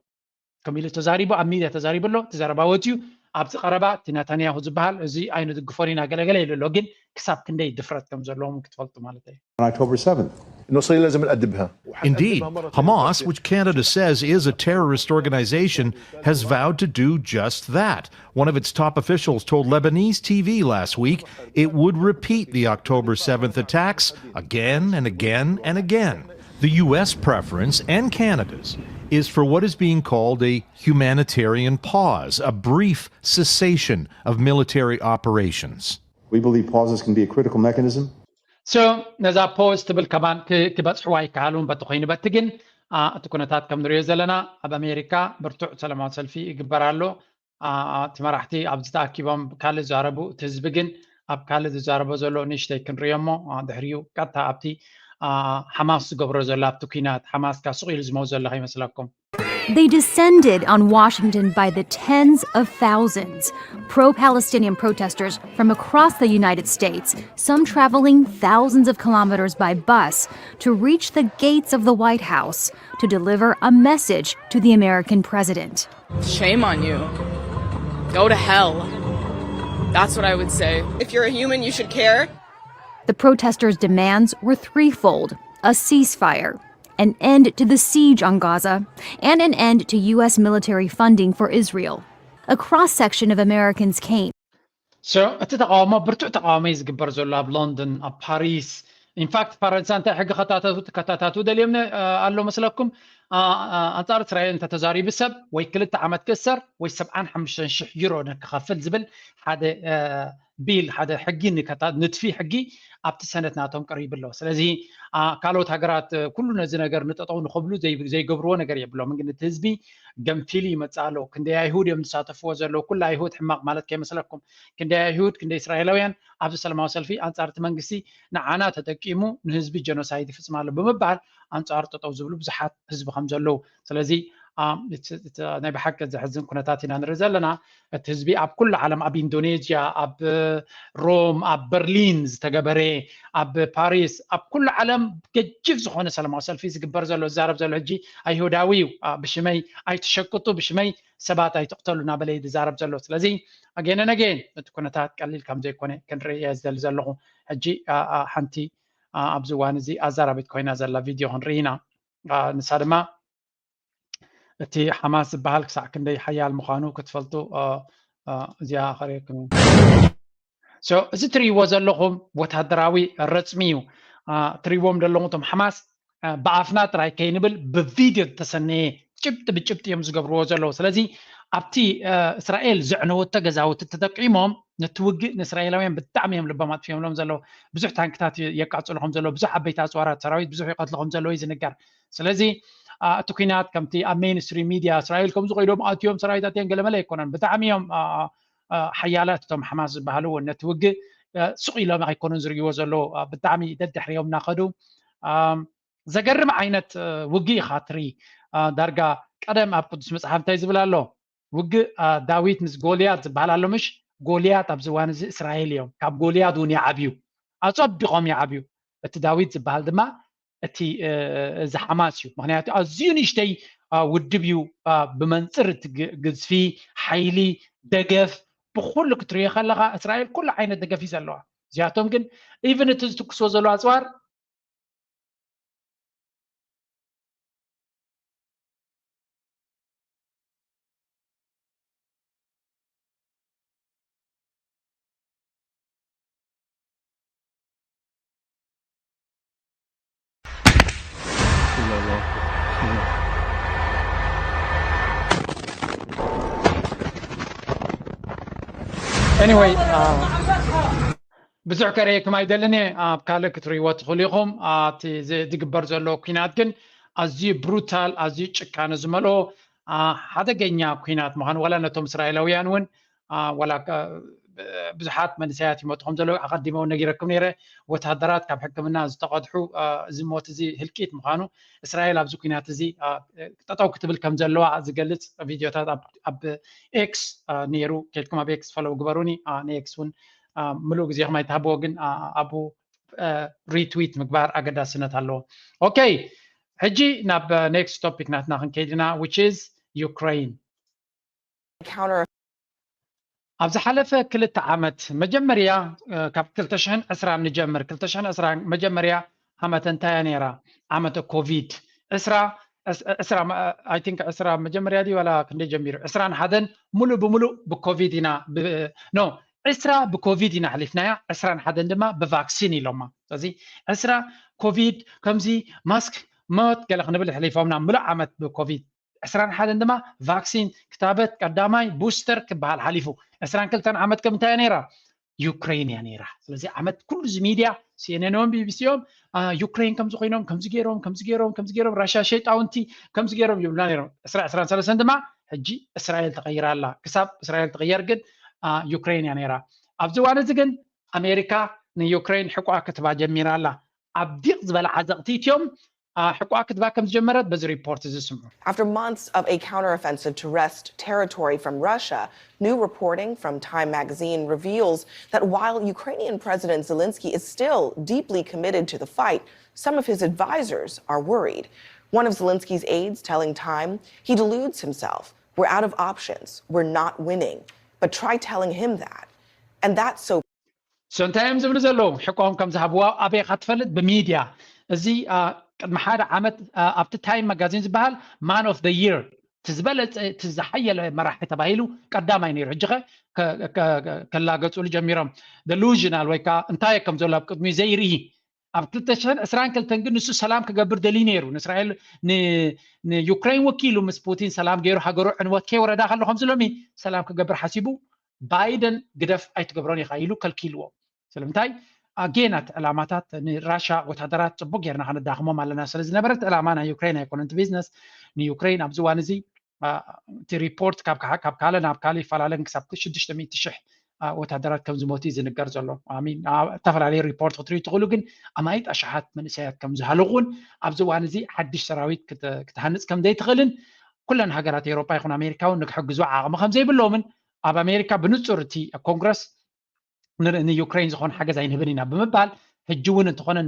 ከም ኢሉ ተዛሪቡ ኣብ ሚድያ ተዛሪቡ ኣሎ። እቲ ዘረባ ወፂኡ ኣብዚ ቀረባ እቲ ናታንያሁ ዝበሃል እዚ ኣይንድግፎን ኢና ገለገለ ኢሉ ኣሎ። ግን ክሳብ ክንደይ ድፍረት ከም ዘለዎም ክትፈልጡ ማለት እዩ። On October seventh. إنه صار لازم نأدبها. Indeed, Hamas, which Canada says is a terrorist organization, has vowed to do just that. One of its top officials told Lebanese T V last week it would repeat the October seventh attacks again and again and again. The U S preference and Canada's is for what is being called a humanitarian pause, a brief cessation of military operations. We believe pauses can be a critical mechanism. So ነዛ ፖዝ ትብል ከማን ክበፅሕዋ ይከኣሉ በቲ ኮይኑ በቲ ግን እቲ ኩነታት ከም ንሪኦ ዘለና ኣብ ኣሜሪካ ብርቱዕ ሰላማዊ ሰልፊ ይግበር ኣሎ። እቲ መራሕቲ ኣብዚ ተኣኪቦም ካልእ ዝዛረቡ እቲ ህዝቢ ግን ኣብ ካልእ ዝዛረቦ ዘሎ ንእሽተይ ክንሪኦ እሞ ድሕሪኡ ቀጥታ ኣብቲ ሓማስ ዝገብሮ ዘሎ ኣብቲ ኩናት ሓማስ ካ ሱቕ ኢሉ ዝመው ዘሎ ከይመስለኩም። They descended on Washington by the tens of thousands. Pro Palestinian protesters from across the United States, some traveling thousands of kilometers by bus to reach the gates of the White House to deliver a message to the American president. Shame on you. Go to hell. That's what I would say. If you're a human, you should care. The protesters' demands were threefold: a ceasefire, an end to the siege on Gaza, and an end to U S military funding for Israel. A cross section of Americans came. So እቲ ተቃውሞ ብርቱዕ ተቃውሞ እዩ ዝግበር ዘሎ ኣብ ሎንዶን ኣብ ፓሪስ። ኢንፋክት ፈረንሳ እንታይ ሕጊ ከታተቱ ትከታታቱ ደልዮም ኣሎ መስለኩም? ኣንጻር እስራኤል እንተተዛሪቡ ሰብ ወይ ክልተ ዓመት ክእሰር ወይ ሰብዓን ሓሙሽተን ሽሕ ዩሮ ንክኸፍል ዝብል ሓደ ቢል ሓደ ሕጊ ንትፊ ሕጊ ኣብቲ ሰነት ናቶም ቀሪቡ ኣሎ። ስለዚ ካልኦት ሃገራት ኩሉ ነዚ ነገር ንጠጠው ንክብሉ ዘይገብርዎ ነገር የብሎም። ግን እቲ ህዝቢ ገንፊሉ ይመፅእ ኣሎ። ክንደይ ኣይሁድ እዮም ዝሳተፍዎ ዘለዉ? ኩሉ ኣይሁድ ሕማቕ ማለት ከይመስለኩም። ክንደይ ኣይሁድ ክንደይ እስራኤላውያን ኣብዚ ሰላማዊ ሰልፊ ኣንፃር እቲ መንግስቲ ንዓና ተጠቂሙ ንህዝቢ ጀኖሳይድ ይፍፅም ኣሎ ብምባል ኣንፃሩ ጠጠው ዝብሉ ብዙሓት ህዝቢ ከም ዘለዉ ስለዚ ናይ ብሓቂ ዘሕዝን ኩነታት ኢና ንርኢ ዘለና። እቲ ህዝቢ ኣብ ኩሉ ዓለም ኣብ ኢንዶኔዥያ ኣብ ሮም ኣብ በርሊን ዝተገበረ ኣብ ፓሪስ ኣብ ኩሉ ዓለም ገጅፍ ዝኾነ ሰላማዊ ሰልፊ ዝግበር ዘሎ ዝዛረብ ዘሎ ሕጂ ኣይሁዳዊ እዩ ብሽመይ ኣይትሸቅጡ ብሽመይ ሰባት ኣይትቕተሉ እናበለ ዝዛረብ ዘሎ ስለዚ ኣገነ ነገን እቲ ኩነታት ቀሊል ከም ዘይኮነ ክንርኢ እየ ዝደሊ ዘለኹ። ሕጂ ሓንቲ ኣብዚ እዋን እዚ ኣዛራቢት ኮይና ዘላ ቪድዮ ክንርኢ ኢና። ንሳ ድማ እቲ ሓማስ ዝበሃል ክሳዕ ክንደይ ሓያል ምዃኑ ክትፈልጡ እዚኣ ከርእየኩም እዚ ትርእይዎ ዘለኹም ወታደራዊ ረፅሚ እዩ። ትርእይዎም ዘለኹም እቶም ሓማስ ብኣፍና ጥራይ ከይንብል ብቪድዮ ዝተሰነየ ጭብጢ ብጭብጢ እዮም ዝገብርዎ ዘለዉ። ስለዚ ኣብቲ እስራኤል ዘዕነወቶ ገዛውቲ ተጠቂሞም ነቲ ውግእ ንእስራኤላውያን ብጣዕሚ እዮም ልቦም ኣጥፊኦምሎም ዘለዉ። ብዙሕ ታንክታት የቃፅሉ ከም ዘለዉ፣ ብዙሕ ዓበይቲ ኣፅዋራት ሰራዊት ብዙሕ ይቀትሉ ከም ዘለዉ እዩ ዝንገር። ስለዚ እቲ ኩናት ከምቲ ኣብ ሜንስትሪም ሚድያ እስራኤል ከምዚ ኮይዶም ኣትዮም ሰራዊት ኣትዮም ገለመለ ኣይኮነን። ብጣዕሚ እዮም ሓያላት እቶም ሓማስ ዝበሃሉ እውን ነቲ ውግእ ሱቕ ኢሎም ኣይኮኑን ዝርእይዎ ዘለዉ። ብጣዕሚ ደድሕሪኦም እናኸዱ ዘገርም ዓይነት ውግእ ኢኻ ትርኢ። ዳርጋ ቀደም ኣብ ቅዱስ መፅሓፍ እንታይ ዝብል ኣሎ? ውግእ ዳዊት ምስ ጎልያድ ዝበሃል ኣሎ ምሽ? ጎልያድ ኣብዚ እዋን እዚ እስራኤል እዮም። ካብ ጎልያድ እውን ይዓብዩ፣ ኣፀቢቖም ይዓብዩ። እቲ ዳዊት ዝበሃል ድማ እቲ እዚ ሓማስ እዩ። ምክንያቱ ኣዝዩ ንእሽተይ ውድብ እዩ። ብመንፅር እቲ ግዝፊ፣ ሓይሊ፣ ደገፍ፣ ብኩሉ ክትሪኦ ከለካ እስራኤል ኩሉ ዓይነት ደገፍ እዩ ዘለዋ። እዚኣቶም ግን ኢቭን እቲ ዝትኩስዎ ዘለዋ ኣፅዋር Anyway, ብዙሕ ከርእየኩም ኣይደልን እየ። ኣብ ካልእ ክትርእይዎ ትኽእሉ ኢኹም። እቲ ዝግበር ዘሎ ኩናት ግን ኣዝዩ ብሩታል፣ ኣዝዩ ጭካነ ዝመልኦ ሓደገኛ ኩናት ምዃኑ ዋላ ነቶም እስራኤላውያን እውን ዋላ ብዙሓት መንእሰያት ይመጡ ከም ዘለዉ ኣቐዲመ እውን ነጊረኩም ነይረ። ወታደራት ካብ ሕክምና ዝተቐድሑ፣ እዚ ሞት እዚ ህልቂት ምዃኑ፣ እስራኤል ኣብዚ ኩናት እዚ ጠጠው ክትብል ከም ዘለዋ ዝገልፅ ቪድዮታት ኣብ ኤክስ ነይሩ። ከድኩም ኣብ ኤክስ ፈለው ግበሩኒ። ንኤክስ እውን ምሉእ ግዜኹም ኣይትሃብዎ፣ ግን ኣብኡ ሪትዊት ምግባር ኣገዳስነት ኣለዎ። ኦኬ፣ ሕጂ ናብ ኔክስት ቶፒክ ናትና ክንከይድ ኢና፣ which is Ukraine። Counter ኣብ ዝሓለፈ ክልተ ዓመት መጀመርያ፣ ካብ ክልተ ሽሕን ዕስራን ንጀምር። ክልተ ሽሕን ዕስራን መጀመርያ ዓመት እንታይ እያ ነይራ? ዓመተ ኮቪድ። ዕስራ፣ ዕስራ፣ I think ዕስራ መጀመርያ ድዩ ዋላ ክንደይ ጀሚሩ? ዕስራን ሓደን ሙሉእ ብሙሉእ ብኮቪድ ኢና፣ no፣ ዕስራ ብኮቪድ ኢና ኣሕሊፍናያ፣ ዕስራን ሓደን ድማ ብቫክሲን ኢሎማ። ስለዚ ዕስራ ኮቪድ ከምዚ ማስክ ሞት ገለ ክንብል ኣሕሊፎምና፣ ምሉእ ዓመት ብኮቪድ። ዕስራን ሓደን ድማ ቫክሲን ክታበት ቀዳማይ ቡስተር ክበሃል ሓሊፉ። ዕስራን ክልተን ዓመት ከም እንታይ እያ ነይራ? ዩክሬን እያ ነይራ። ስለዚ ዓመት ኩሉ እዚ ሚድያ ሲኤንኤን ቢቢሲ እዮም ዩክሬን ከምዚ ኮይኖም ከምዚ ገይሮም ከምዚ ገይሮም ከምዚ ገይሮም ራሽያ ሸይጣውንቲ ከምዚ ገይሮም ይብሉና ነይሮም። ዕስራ ዕስራን ሰለስተን ድማ ሕጂ እስራኤል ተቐይራ ኣላ። ክሳብ እስራኤል ትቕየር ግን ዩክሬን እያ ነይራ። ኣብዚ እዋን እዚ ግን ኣሜሪካ ንዩክሬን ሕቋ ክትባ ጀሚራ ኣላ። ኣብ ዲቕ ዝበለ ዓዘቕቲ እትዮም ሕቋ ክትባ ከም ዝጀመረት በዚ ሪፖርት እዚ ስምዑ። After months of a counteroffensive to wrest territory from Russia, new reporting from Time magazine reveals that while Ukrainian President Zelensky is still deeply committed to the fight, some of his advisors are worried. One of Zelensky's aides telling Time he deludes himself. We're out of options. We're not winning. But try telling him that. And that's so so እንታይ እዮም ዝብሉ ዘለዉ? ሕቆም ከም ዝሃብዋ ኣበይ ኢኻ ትፈልጥ? ብሚድያ። እዚ ቅድሚ ሓደ ዓመት ኣብቲ ታይም መጋዚን ዝበሃል ማን ኦፍ ደ ይር፣ እቲ ዝበለፀ፣ እቲ ዝሓየለ መራሒ ተባሂሉ ቀዳማይ ነይሩ። ሕጂ ኸ ከላገፁሉ ጀሚሮም። ደሉዥናል ወይ ከዓ እንታይ ከም ዘሎ ኣብ ቅድሚኡ ዘይርኢ። ኣብ ክልተ ሽሕን ዕስራን ክልተን ግን ንሱ ሰላም ክገብር ደልዩ ነይሩ። ንእስራኤል ንዩክሬን ወኪሉ ምስ ፑቲን ሰላም ገይሩ ሃገሩ ዕንወት ከይወረዳ ከሎ ከምዚ ሎሚ ሰላም ክገብር ሓሲቡ ባይደን ግደፍ ኣይትገብሮን ኢኻ ኢሉ ከልኪልዎ። ስለምንታይ ኣጌን ኣቲ ዕላማታት ንራሻ ወታደራት ፅቡቅ ጌርና ከነዳኽሞም ኣለና ስለ ዝነበረ እቲ ዕላማ ናይ ዩክሬን ኣይኮነን። እቲ ቢዝነስ ንዩክሬን ኣብዚ እዋን እዚ እቲ ሪፖርት ካብ ካልእ ናብ ካልእ ይፈላለን ክሳብ ሽዱሽተ ሚእቲ ሽሕ ወታደራት ከም ዝሞቱ እዩ ዝንገር ዘሎ። ዝተፈላለዩ ሪፖርት ክትሪኡ ትኽእሉ፣ ግን ኣማይጥ ኣሽሓት መንእሰያት ከም ዝሃለቁን ኣብዚ እዋን እዚ ሓድሽ ሰራዊት ክትሃንፅ ከም ዘይትኽእልን ኩለን ሃገራት ኤውሮጳ ይኹን ኣሜሪካ እውን ንክሕግዙ ዓቕሚ ከም ዘይብሎምን ኣብ ኣሜሪካ ብንፁር እቲ ኮንግረስ ንዩክሬን ዝኾነ ሓገዝ ኣይንህብን ኢና ብምባል ሕጂ እውን እንተኾነ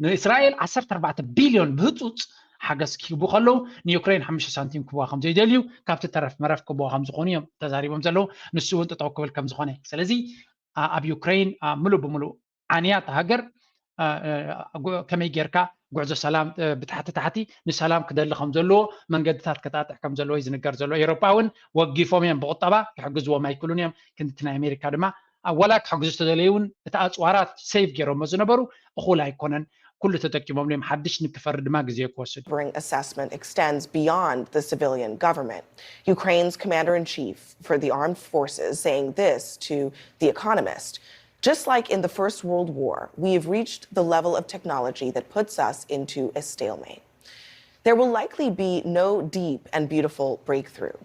ንእስራኤል ዓሰርተ ኣርባዕተ ቢልዮን ብህፁፅ ሓገዝ ክህቡ ከለዉ ንዩክሬን ሓሙሽተ ሳንቲም ክህቡዋ ከም ዘይደልዩ ካብቲ ተረፍ መረፍ ክህቡዋ ከም ዝኾኑ እዮም ተዛሪቦም ዘለዉ። ንሱ እውን ጠጠው ክብል ከም ዝኾነ። ስለዚ ኣብ ዩክሬን ምሉእ ብምሉእ ዓንያ እታ ሃገር ከመይ ጌርካ ጉዕዞ ሰላም ብታሕቲ ታሕቲ ንሰላም ክደሊ ከም ዘለዎ መንገድታት ከጣጥሕ ከም ዘለዎ እዩ ዝንገር ዘሎ። ኤውሮጳ እውን ወጊፎም እዮም ብቁጠባ ክሕግዝዎም ኣይክሉን እዮም። ክንድቲ ናይ ኣሜሪካ ድማ ወላ ክሕግዙ ዝተደለዩ እውን እቲ ኣፅዋራት ሴቭ ገይሮሞ ዝነበሩ እኹል ኣይኮነን። ኩሉ ተጠቂሞም እዮም። ሓድሽ ንክፈሪ ድማ ግዜ ክወስድ። Assessment extends beyond the civilian government. Ukraine's commander-in-chief for the armed forces saying this to The Economist. Just like in the First World War, we have reached the level of technology that puts us into a stalemate. There will likely be no deep and beautiful breakthrough.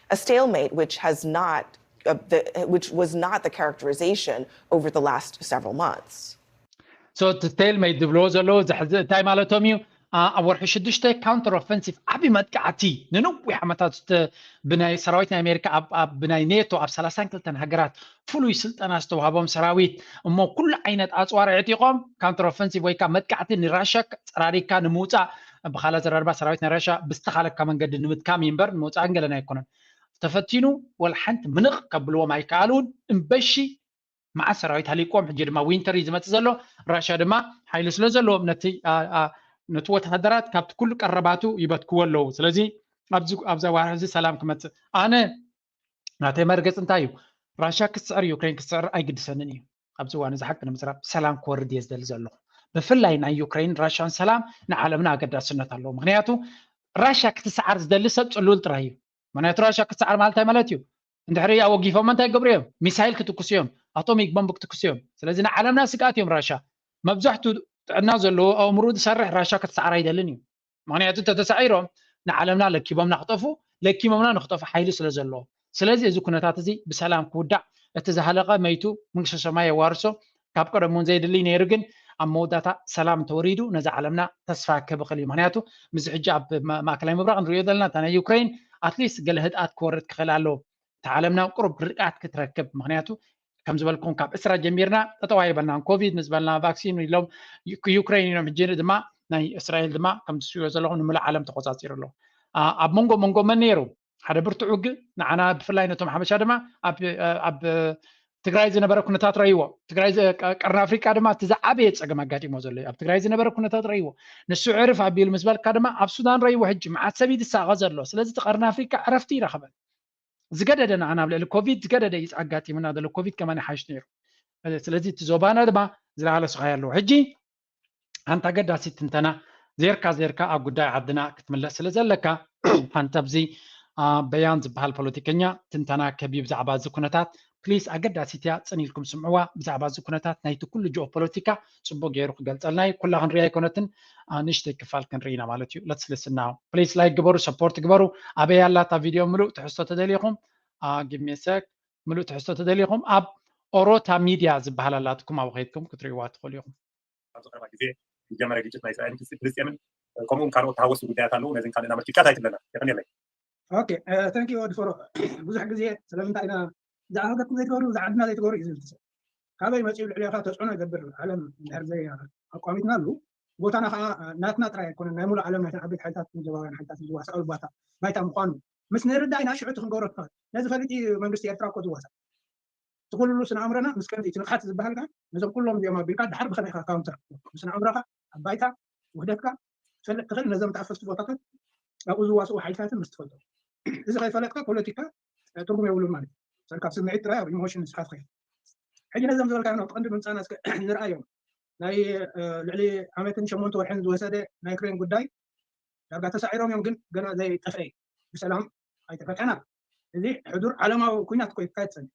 A stalemate which has not uh, the, which was not the characterization over the last several months. So እቲ ስቴልሜት ዝብልዎ ዘለዉ እንታይ ማለቶም እዩ? ኣብ ወርሒ ሽዱሽተ ካውንተር ኦፈንሲቭ ዓቢ መጥቃዕቲ ንነዊሕ ዓመታት ብናይ ሰራዊት ናይ ኣሜሪካ ብናይ ኔቶ ኣብ ሰላሳን ክልተን ሃገራት ፍሉይ ስልጠና ዝተዋህቦም ሰራዊት እሞ ኩሉ ዓይነት ኣፅዋር ዕጢቖም ካውንተር ኦፈንሲቭ ወይ ከዓ መጥቃዕቲ ንራሻ ፀራሪካ ንምውፃእ ብካላ ዘረርባ ሰራዊት ናይ ራሻ ብዝተኻለካ መንገዲ ንምትካም እምበር ንምውፃእ ገለን ኣይኮነን ተፈቲኑ ወላ ሓንቲ ምንቕ ከብልዎም ኣይከኣሉን እምበሺ መዓት ሰራዊት ሃሊቆም ሕጂ ድማ ዊንተር እዩ ዝመፅእ ዘሎ ራሻ ድማ ሓይሊ ስለ ዘለዎም ነቲ ነቲ ወተሃደራት ካብቲ ኩሉ ቀረባቱ ይበትክዎ ኣለዉ ስለዚ ኣብዚ ዋርሒ እዚ ሰላም ክመፅእ ኣነ ናተይ መርገፂ እንታይ እዩ ራሻ ክትስዕር ዩክሬን ክትስዕር ኣይግድሰንን እዩ ኣብዚ እዋን እዚ ሓቂ ንምዝራብ ሰላም ክወርድ እየ ዝደሊ ዘለኹ ብፍላይ ናይ ዩክሬን ራሻን ሰላም ንዓለምና ኣገዳስነት ኣለዎ ምክንያቱ ራሻ ክትሰዓር ዝደሊ ሰብ ፅሉል ጥራይ እዩ ምክንያቱ ራሻ ክትሰዓር ማለት እንታይ ማለት እዩ እንድሕሪ ኣወጊፎም እንታይ ገብሩ እዮም ሚሳይል ክትኩሱ እዮም ኣቶሚክ ቦምብ ክትኩሱ እዮም ስለዚ ንዓለምና ስግኣት እዮም ራሻ መብዛሕቱ ጥዕና ዘለዎ ኣእምሮ ዝሰርሕ ራሻ ክትሰዓር ኣይደልን እዩ ምክንያቱ ተተሳዒሮም ንዓለምና ለኪቦምና ክጠፉ ለኪሞምና ንክጠፉ ሓይሊ ስለ ዘለዎ ስለዚ እዚ ኩነታት እዚ ብሰላም ክውዳእ እቲ ዝሃለቀ መይቱ መንግስተ ሰማይ የዋርሶ ካብ ቀደም እውን ዘይድልይ ነይሩ ግን ኣብ መወዳታ ሰላም ተወሪዱ ነዚ ዓለምና ተስፋ ክብክል እዩ ምክንያቱ ምስዚ ሕጂ ኣብ ማእከላይ ምብራቅ ንሪኦ ዘለና እታ ናይ ዩክሬን ኣትሊስት ገለ ህድኣት ክወርድ ክኽእል ኣለዎ እታ ዓለምና ቁሩብ ርግኣት ክትረክብ ምክንያቱ ከም ዝበልኩም ካብ እስራ ጀሚርና ጠጠዋ ይበልና ኮቪድ ምስ በልና ቫክሲን ኢሎም ዩክሬን ኢሎም ሕጂ ድማ ናይ እስራኤል ድማ ከም ትስዮ ዘለኹም ንምሉእ ዓለም ተቆፃፂሩ ኣሎ ኣብ መንጎ መንጎ መን ነይሩ ሓደ ብርቱዕ ውግእ ንዓና ብፍላይ ነቶም ሓበሻ ድማ ኣብ ትግራይ ዝነበረ ኩነታት ረይዎ ትግራይ ቀርኒ ኣፍሪቃ ድማ እቲ ዝዓበየ ፀገም ኣጋጢሞ ዘሎ ኣብ ትግራይ ዝነበረ ኩነታት ረይዎ ንሱ ዕርፍ ኣቢሉ ምስ በልካ ድማ ኣብ ሱዳን ረይዎ ሕጂ መዓት ሰብ ይድሳቐ ዘሎ ስለዚ እቲ ቀርኒ ኣፍሪቃ ዕረፍቲ ይረኸበ ዝገደደ ንዓና ኣብ ልዕሊ ኮቪድ ዝገደደ እዩ ኣጋጢሙና ዘሎ ኮቪድ ከማን ይሓይሽ ነይሩ ስለዚ እቲ ዞባና ድማ ዝለዓለ ስቓይ ኣለዎ ሕጂ ሓንቲ ኣገዳሲት ትንተና ዜርካ ዜርካ ኣብ ጉዳይ ዓድና ክትምለስ ስለ ዘለካ ሓንቲ ኣብዚ በያን ዝበሃል ፖለቲከኛ ትንተና ከቢ ብዛዕባ እዚ ኩነታት ፕሊስ ኣገዳሲት እያ ፅን ኢልኩም ስምዕዋ ብዛዕባ እዚ ኩነታት ናይቲ ኩሉ ጂኦ ፖለቲካ ፅቡቅ ገይሩ ክገልፀልና እዩ ኩላ ክንሪኣ ኣይኮነትን ንእሽተይ ክፋል ክንርኢ ኢና ማለት እዩ ለትስልስና ፕሊስ ላይክ ግበሩ ሰፖርት ግበሩ ኣበይ ኣላታ ቪድዮ ምሉእ ትሕዝቶ ተደሊኹም ጊቭ ሚ ሰክ ምሉእ ትሕዝቶ ተደሊኹም ኣብ ኦሮታ ሚድያ ዝበሃል ኣላትኩም ኣብ ከይድኩም ክትርእይዋ ትኽእሉ ኢኹም ኣብዚ ቀረባ ግዜ ዝጀመረ ግጭት ናይ እስራኤልን ፍልስጤምን ከምኡውን ካልኦት ተሃወስቲ ጉዳያት ኣለዉ ነዚን ካልእን ኣመልኪትካ እንታይ ትብለና የቀኒለይ ኦኬ ተንክ ዩ ወዲ ፈሮ ብዙሕ ግዜ ስለምንታይ ኢና ብዛዕባ ሃገርኩም ዘይትገብሩ ብዛዕባ ዓድና ዘይትገብሩ እዩ ዝብል ሰብ ካበይ መፅኡ ልዕሌኻ ተፅዕኖ ይገብር ዓለም እንድሕር ዘይ ኣቋሚትና ኣሉ ቦታና ከዓ ናትና ጥራይ ኣይኮነን ናይ ሙሉእ ዓለም ናይተን ዓበይቲ ሓይልታት ዞባውያን ሓይልታት ዝዋሳኣሉ ባታ ባይታ ምኳኑ ምስ ንርዳእ ኢና ሽዑ እቲ ክንገብሮ ትኽእል ነዚ ፈሊጢ መንግስቲ ኤርትራ እኮ ዝዋሳእ እቲ ኩሉ ስነ ኣእምሮና ምስ ከምዚ እቲ ንቕሓት ዝበሃል ከዓ ነዞም ኩሎም እዚኦም ኣቢልካ ድሓር ብኸመይ ኢኻ ካውንተር ስነ ኣእምሮኻ ኣብ ባይታ ውህደትካ ትፈልጥ ትኽእል ነዞም ተኣፈስቲ ቦታታት ኣብኡ ዝዋስኡ ሓይልታትን ምስ ትፈልጦ እዚ ከይፈለጥካ ፖለቲካ ትርጉም የብሉን ማለት እዩ ካብ ስምዒት ጥራይ ኣብ ኢሞሽን ንስኻ ትኸይድ ሕጂ ነዞም ዝበልካዮ ቀንዲ ምምፃና እስከ ንርኣዮም ናይ ልዕሊ ዓመትን ሸሞንተ ወርሕን ዝወሰደ ናይ ክሬን ጉዳይ ዳርጋ ተሳዒሮም እዮም ግን ገና ዘይጠፍአ እዩ ብሰላም ኣይተፈትሐና እዚ ሕዱር ዓለማዊ ኩናት እኮ ይካየድ ፀኒ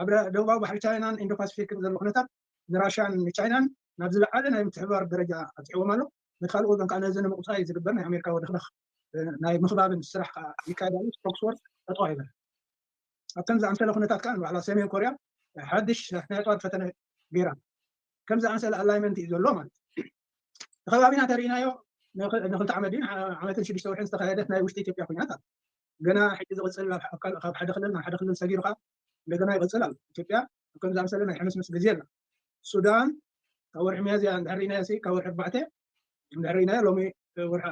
ኣብ ደቡባዊ ባሕሪ ቻይናን ኢንዶ ፓሲፊክን ዘሎ ኩነታት ንራሽያን ንቻይናን ናብ ዝለዓለ ናይ ምትሕባር ደረጃ ኣብፅሕዎም ኣሎ ነቲ ካልእ ወገን ከዓ ነዚ ንምቁፃይ ዝግበር ናይ ኣሜሪካ ወድኽለኽ ናይ ምኽባብን ስራሕ ከዓ ይካየድ ኣሎ ኦክስፎርድ ጠጠዋ ይበል ኣብ ከምዚ ኣምሰለ ኩነታት ከዓ ንባዕላ ሰሜን ኮርያ ሓድሽ ናይ ኣፅዋር ፈተነ ገይራ ከምዚ ኣምሰለ ኣላይመንት እዩ ዘሎ ማለት እዩ ከባቢና ተሪኢናዮ ንክልተ ዓመት ድዩ ዓመትን ሽዱሽተ ወርሕን ዝተካየደት ናይ ውሽጢ ኢትዮጵያ ኩናት ኣሎ ገና ሕጂ ዝቕፅል ካብ ሓደ ክልል ናብ ሓደ ክልል ሰጊሩ ከዓ እንደገና ይቕፅል ኣሎ ኢትዮጵያ ከም ዝኣምሰለ ናይ ሕምስምስ ግዜ ኣላ ሱዳን ካብ ወርሒ ሚያዝያ እንድሕር ርኢናዮ ሲ ካብ ወርሒ ኣርባዕተ እንድሕር ርኢናዮ ሎሚ ወርሒ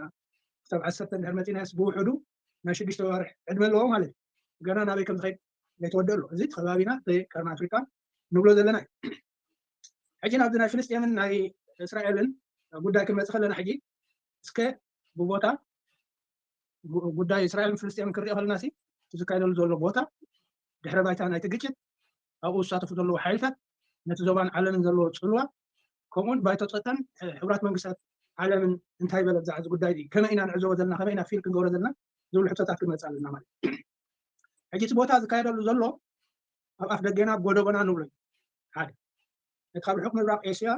ክሳብ ዓሰርተ እንድሕር መፂናዮስ ብውሕዱ ናይ ሽዱሽተ ወርሒ ዕድመ ኣለዎ ማለት እዩ ገና ናበይ ከም ዝኸይድ ዘይተወደ ኣሎ እዚ እቲ ከባቢና እቲ ቀርኒ ኣፍሪካ ንብሎ ዘለና እዩ ሕጂ ናብዚ ናይ ፍልስጤምን ናይ እስራኤልን ጉዳይ ክንመፅእ ከለና ሕጂ እስከ ብቦታ ጉዳይ እስራኤልን ፍልስጤምን ክንሪኦ ከለና ሲ ዝካየደሉ ዘሎ ቦታ ድሕረ ባይታ ናይቲ ግጭት ኣብኡ ዝሳተፉ ዘለዉ ሓይልታት ነቲ ዞባን ዓለምን ዘለዎ ፅልዋ ከምኡውን ባይቶ ፀጥታን ሕቡራት መንግስታት ዓለምን እንታይ በለ ብዛዕባ እዚ ጉዳይ ከመይ ኢና ንዕዘቦ ዘለና ከመይ ኢና ፊል ክንገብሮ ዘለና ዝብሉ ሕቶታት ክንመፅእ ኣለና ማለት ሕጂ እቲ ቦታ ዝካየደሉ ዘሎ ኣብ ኣፍ ደገና ጎደቦና ንብሎ ሓደ እቲ ካብ ርሑቕ ምብራቕ ኤስያ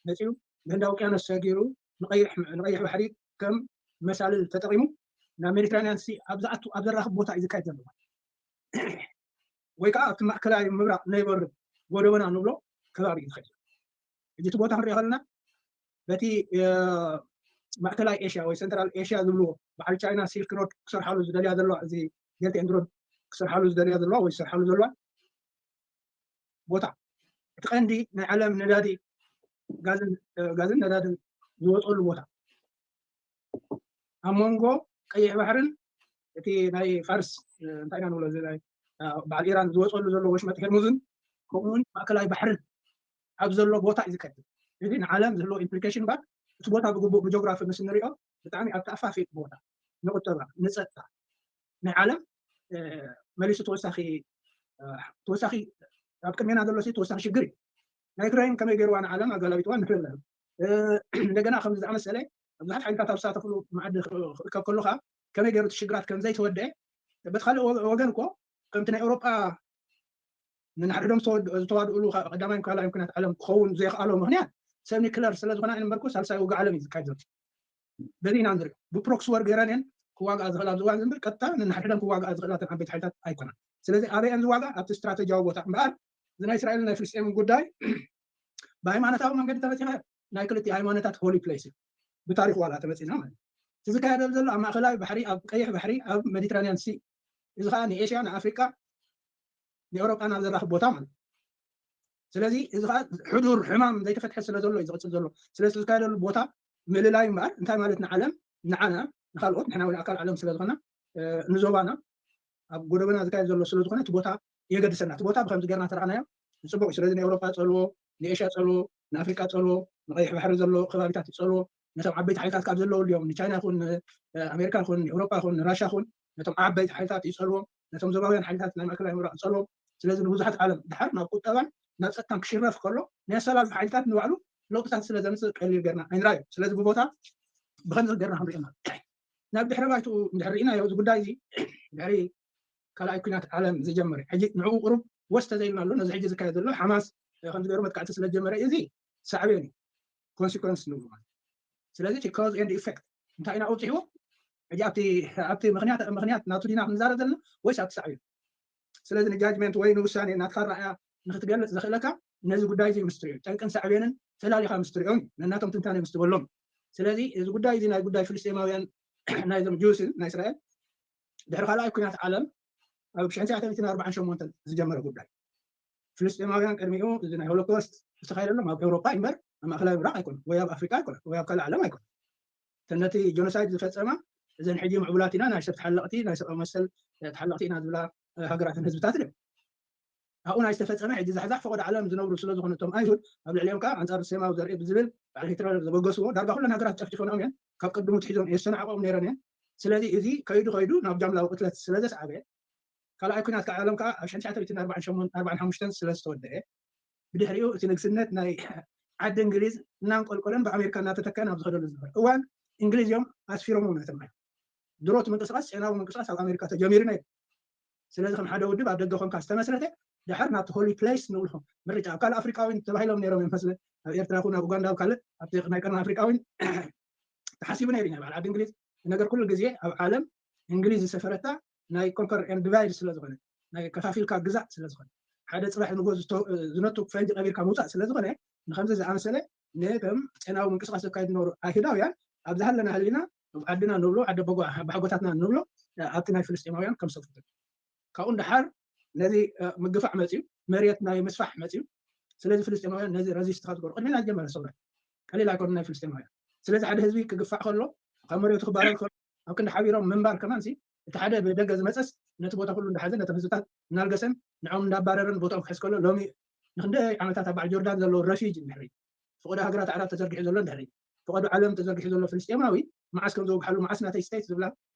መፂኡ ንህንዳዊ ውቅያኖስ ሰጊሩ ንቀይሕ ባሕሪ ከም መሳልል ተጠቂሙ ናብ ሜዲትራኒያን ሲ ኣብ ዝኣቱ ኣብ ዘራኽብ ቦታ እዩ ዝካየድ ዘለዎ ወይ ከዓ ኣብቲ ማእከላይ ምብራቕ ነይበር ጎደቦና ንብሎ ከባቢ እዩ ዝኸድ ሕጂ እቲ ቦታ ክንሪኦ ከለና በቲ ማእከላይ ኤሽያ ወይ ሰንትራል ኤሽያ ዝብልዎ በዓል ቻይና ሲልክ ሮድ ክሰርሓሉ ዝደልያ ዘለዋ እዚ ቤልት ኤንድ ሮድ ክሰርሓሉ ዝደልያ ዘለዋ ወይ ዝሰርሓሉ ዘለዋ ቦታ እቲ ቀንዲ ናይ ዓለም ነዳዲ ጋዝን ነዳድን ዝወፀሉ ቦታ ኣብ መንጎ ቀይሕ ባሕርን እቲ ናይ ፋርስ እንታይ ኢና ንብሎ በዓል ኢራን ዝወፀሉ ዘሎ ወሽመጥ ሄርሙዝን ከምኡውን ማእከላይ ባሕርን ኣብ ዘሎ ቦታ እዩ ዝከድ። እዚ ንዓለም ዝህልዎ ኢምፕሊኬሽን ባ እቲ ቦታ ብግቡእ ብጂኦግራፊ ምስ ንሪኦ ብጣዕሚ ኣብ ተኣፋፊ ቦታ ንቁጠባ ንፀጥታ ናይ ዓለም መሊሱ ተወሳኺ ተወሳኺ ኣብ ቅድሜና ዘሎ ተወሳኺ ሽግር እዩ። ናይ ዩክሬን ከመይ ገይርዋ ንዓለም ኣጋላቢጥዋ ንሕለለ እንደገና ከምዚ ዝኣመሰለ ብዙሓት ሓይልታት ኣብ ዝሳተፍሉ መኣዲ ክእከብ ከሎ ከዓ ከመይ ገይሩ እቲ ሽግራት ከም ዘይተወደአ በቲ ካልእ ወገን እኮ ከምቲ ናይ ኤውሮጳ ንንሓድሕዶም ዝተዋድእሉ ቀዳማይ ካልኣይ ኩናት ዓለም ክኸውን ዘይክኣሎ ምክንያት ሰብ ኒክለር ስለ ዝኾነ እምበርኩ ሳልሳይ ውግእ ዓለም እዩ ዝካየድ ዘሎ። በዚ ኢና ንሪኦ ብፕሮክሲ ወር ገይረን እየን ክዋግኣ ዝኽእላ ኣብዚ እዋን እምበር ቀጥታ ንንሓድሕደን ክዋግኣ ዝኽእላ ተን ዓበይቲ ሓይልታት ኣይኮናን። ስለዚ ኣበይ እየን ዝዋግኣ ኣብቲ ስትራተጂያዊ ቦታ እምበኣር እዚ ናይ እስራኤልን ናይ ፍልስጤምን ጉዳይ ብሃይማኖታዊ መንገዲ ተመፂኻ ናይ ክልቲ ሃይማኖታት ሆሊ ፕሌስ እዩ። ብታሪክ ዋላ ተመፂና ማለት እዩ። እቲ ዝካየደሉ ዘሎ ኣብ ማእከላይ ባሕሪ ኣብ ቀይሕ ባሕሪ ኣብ ሜዲትራኒያን ሲ እዚ ከዓ ንኤሽያ ንኣፍሪቃ ንኤውሮጳ ናብ ዘራኽብ ቦታ ማለት እዩ። ስለዚ እዚ ከዓ ሕዱር ሕማም ዘይተፈትሐ ስለ ዘሎ እዩ ዝቕፅል ዘሎ። ስለዚ ዝካየደሉ ቦታ ምልላይ እምበኣር እንታይ ማለት ንዓለም ንዓና ንካልኦት ንሕና እውን ኣካል ዓለም ስለ ዝኾና ንዞባና ኣብ ጎደበና ዝካየድ ዘሎ ስለ ዝኾነ እቲ ቦታ የገድሰና። እቲ ቦታ ብከምዚ ገርና ተረኣናዮ ንፅቡቅ እዩ። ስለዚ ንኤውሮጳ ፀልዎ፣ ንኤሽያ ፀልዎ፣ ንኣፍሪቃ ፀልዎ፣ ንቀይሕ ባሕሪ ዘሎ ከባቢታት ይፀልዎ። ነቶም ዓበይቲ ሓይልታት ካብ ዘለውሉ እዮም ንቻይና ይኹን ንኣሜሪካ ይኹን ንኤውሮጳ ይኹን ንራሻ ይኹን ነቶም ዓበይቲ ሓይልታት ይፀልዎም። ነቶም ዞባውያን ሓይልታት ናይ ማእከላይ ምብራቅ ይፀልዎም። ስለዚ ንብዙሓት ዓለም ድሓር ናብ ቁጠባን ናብ ፀጥታን ክሽረፍ ከሎ ናይ ኣሰላልፋ ሓይልታት ንባዕሉ ለውጥታት ስለ ዘምፅእ ቀሊል ገርና ኣይንራዮ። ስለዚ ብቦታ ብከምዚ ገርና ክንሪኦ ናብ ድሕሪ ባይትኡ እንድሕር ርኢናዮ እዚ ጉዳይ እዚ ድሕሪ ካልኣይ ኩናት ዓለም ዝጀመረ ሕጂ ንዕኡ ቁሩብ ወስ ተዘይልና ኣሎ። ነዚ ሕጂ ዝካየድ ዘሎ ሓማስ ከምዚ ገይሩ መጥቃዕቲ ስለ ዝጀመረ እዚ ሳዕቤን እዩ ኮንሲኮንስ ንብሉ ማለት። ስለዚ እቲ ኮዝ ኤንድ ኢፌክት እንታይ ኢና ኣውፅሕዎ? ሕጂ ኣብቲ ኣብቲ ምክንያት ምክንያት ናቱ ዲና ክንዛረብ ዘለና ወይስ ኣብቲ ሳዕቤን? ስለዚ ንጃጅመንት ወይ ንውሳኔ ናትካ ረኣያ ንክትገልፅ ዘኽእለካ ነዚ ጉዳይ እዚ ምስ ትሪኦ ጠንቅን ሳዕቤንን ፈላሊኻ ምስ ትሪኦ ነናቶም ትንታኔ ምስ ትበሎም። ስለዚ እዚ ጉዳይ እዚ ናይ ጉዳይ ፍልስጤማውያን ናይዞም ጁስን ናይ እስራኤል ድሕሪ ካልኣይ ኩናት ዓለም ኣብ ሽሕን ትሽዓተ ሚእትን ኣርባዓን ሸሞንተን ዝጀመረ ጉዳይ ፍልስጤማውያን ቅድሚኡ እዚ ናይ ሆሎኮስት ዝተኻየደሎም ኣብ ኤውሮጳ እምበር ኣብ ማእከላይ ምብራቅ ኣይኮነ ወይ ኣብ ኣፍሪቃ ኣይኮነ ወይ ኣብ ካልእ ዓለም ኣይኮነ። እተን ነቲ ጆኖሳይድ ዝፈፀማ እዘን ሕጂ ምዕቡላት ኢና ናይ ሰብ ተሓለቕቲ ናይ ሰብኣዊ መሰል ተሓለቕቲ ኢና ዝብላ ሃገራትን ህዝብታትን እዮም። ኣብኡ ናይ ዝተፈፀመ ሕጂ ዛሕዛሕ ፈቐዶ ዓለም ዝነብሩ ስለ ዝኾኑ እቶም ኣይሁድ ኣብ ልዕሊኦም ከዓ ኣንፃር ሴማዊ ዘርኢ ብዝብል በዓል ሂትለር ዘበገስዎ ዳርጋ ኩለን ሃገራት ጨፍጭፈንኦም እየን። ካብ ቅድሙ ትሒዞም የስተናዕቆም ነይረን እየን። ስለዚ እዚ ከይዱ ከይዱ ናብ ጃምላዊ ቅትለት ስለ ዘስዓበ ካልኣይ ኩናት ዓለም ከዓ ኣብ ሽሕን ትሽዓተ ሚእትን ኣርባዓን ሓሙሽተን ስለ ዝተወደአ ብድሕሪኡ እቲ ንግስነት ናይ ዓዲ እንግሊዝ እናንቆልቆለን ብኣሜሪካ እናተተከአን ኣብ ዝኸደሉ ዝነበረ እዋን እንግሊዝ እዮም ኣስፊሮም ነቶም ድሮ እቲ ምንቅስቃስ ጨናዊ ምንቅስቃስ ኣብ ኣሜሪካ ተጀሚሩ ነይሩ። ስለዚ ከም ሓደ ውድብ ኣብ ደገ ኮንካ ዝተመስረተ ድሓር ናብቲ ሆሊ ፕሌስ ንብልኹም ምርጫ ኣብ ካልእ ኣፍሪቃዊን ተባሂሎም ነይሮም እዮም መስለ ኣብ ኤርትራ ኩን ኣብ ኡጋንዳ ኣብ ካልእ ኣብቲ ናይ ቀርኒ ኣፍሪቃዊን ተሓሲቡ ነይሩ ናይ በዓል ዓዲ እንግሊዝ ነገር ኩሉ ግዜ ኣብ ዓለም እንግሊዝ ዝሰፈረታ ናይ ኮንከር ኤንድ ዲቫይድ ስለ ዝኾነ ናይ ከፋፊልካ ግዛእ ስለ ዝኾነ ሓደ ፅባሕ ንጎ ዝነቱ ፈንጂ ቀቢርካ ምውፃእ ስለ ዝኾነ ንከምዚ ዝኣመሰለ ነቶም ጨናዊ ምንቅስቃስ ዘካየዱ ዝነበሩ ኣይሁዳውያን ኣብ ዝሃለና ህሊና ኣብ ዓድና ንብሎ ዓዲ ኣቦሓጎታትና ንብሎ ኣብቲ ናይ ፍልስጤማውያን ከም ሰብቱ ካብኡ ንደሓር ነዚ ምግፋዕ መፅዩ መሬት ናይ ምስፋሕ መፅዩ ስለዚ ፍልስጤማውያን ነዚ ረዚስት ካብ ዝገሩ ቅድሚና ዝጀመረ ሰውራ ቀሊል ኣይኮነ ናይ ፍልስጤማውያን ስለዚ ሓደ ህዝቢ ክግፋዕ ከሎ ካብ መሬቱ ክባረር ከሎ ኣብ ክንዲ ሓቢሮም ምንባር ከማን እቲ ሓደ ብደገ ዝመፀስ ነቲ ቦታ ኩሉ እንዳሓዘ ነቶም ህዝብታት እናልገሰን ንዖም እንዳባረረን ቦታኦም ክሕዝ ከሎ ሎሚ ንክንደይ ዓመታት ኣብ በዓል ጆርዳን ዘለዉ ረፊጅ እንድሕሪ ፈቐዶ ሃገራት ዓረብ ተዘርጊሑ ዘሎ እንድሕሪ ፈቐዶ ዓለም ተዘርጊሑ ዘሎ ፍልስጤማዊ መዓስ ከም ዘውግሓሉ መዓስ ናተይ ስቴት ዝብላ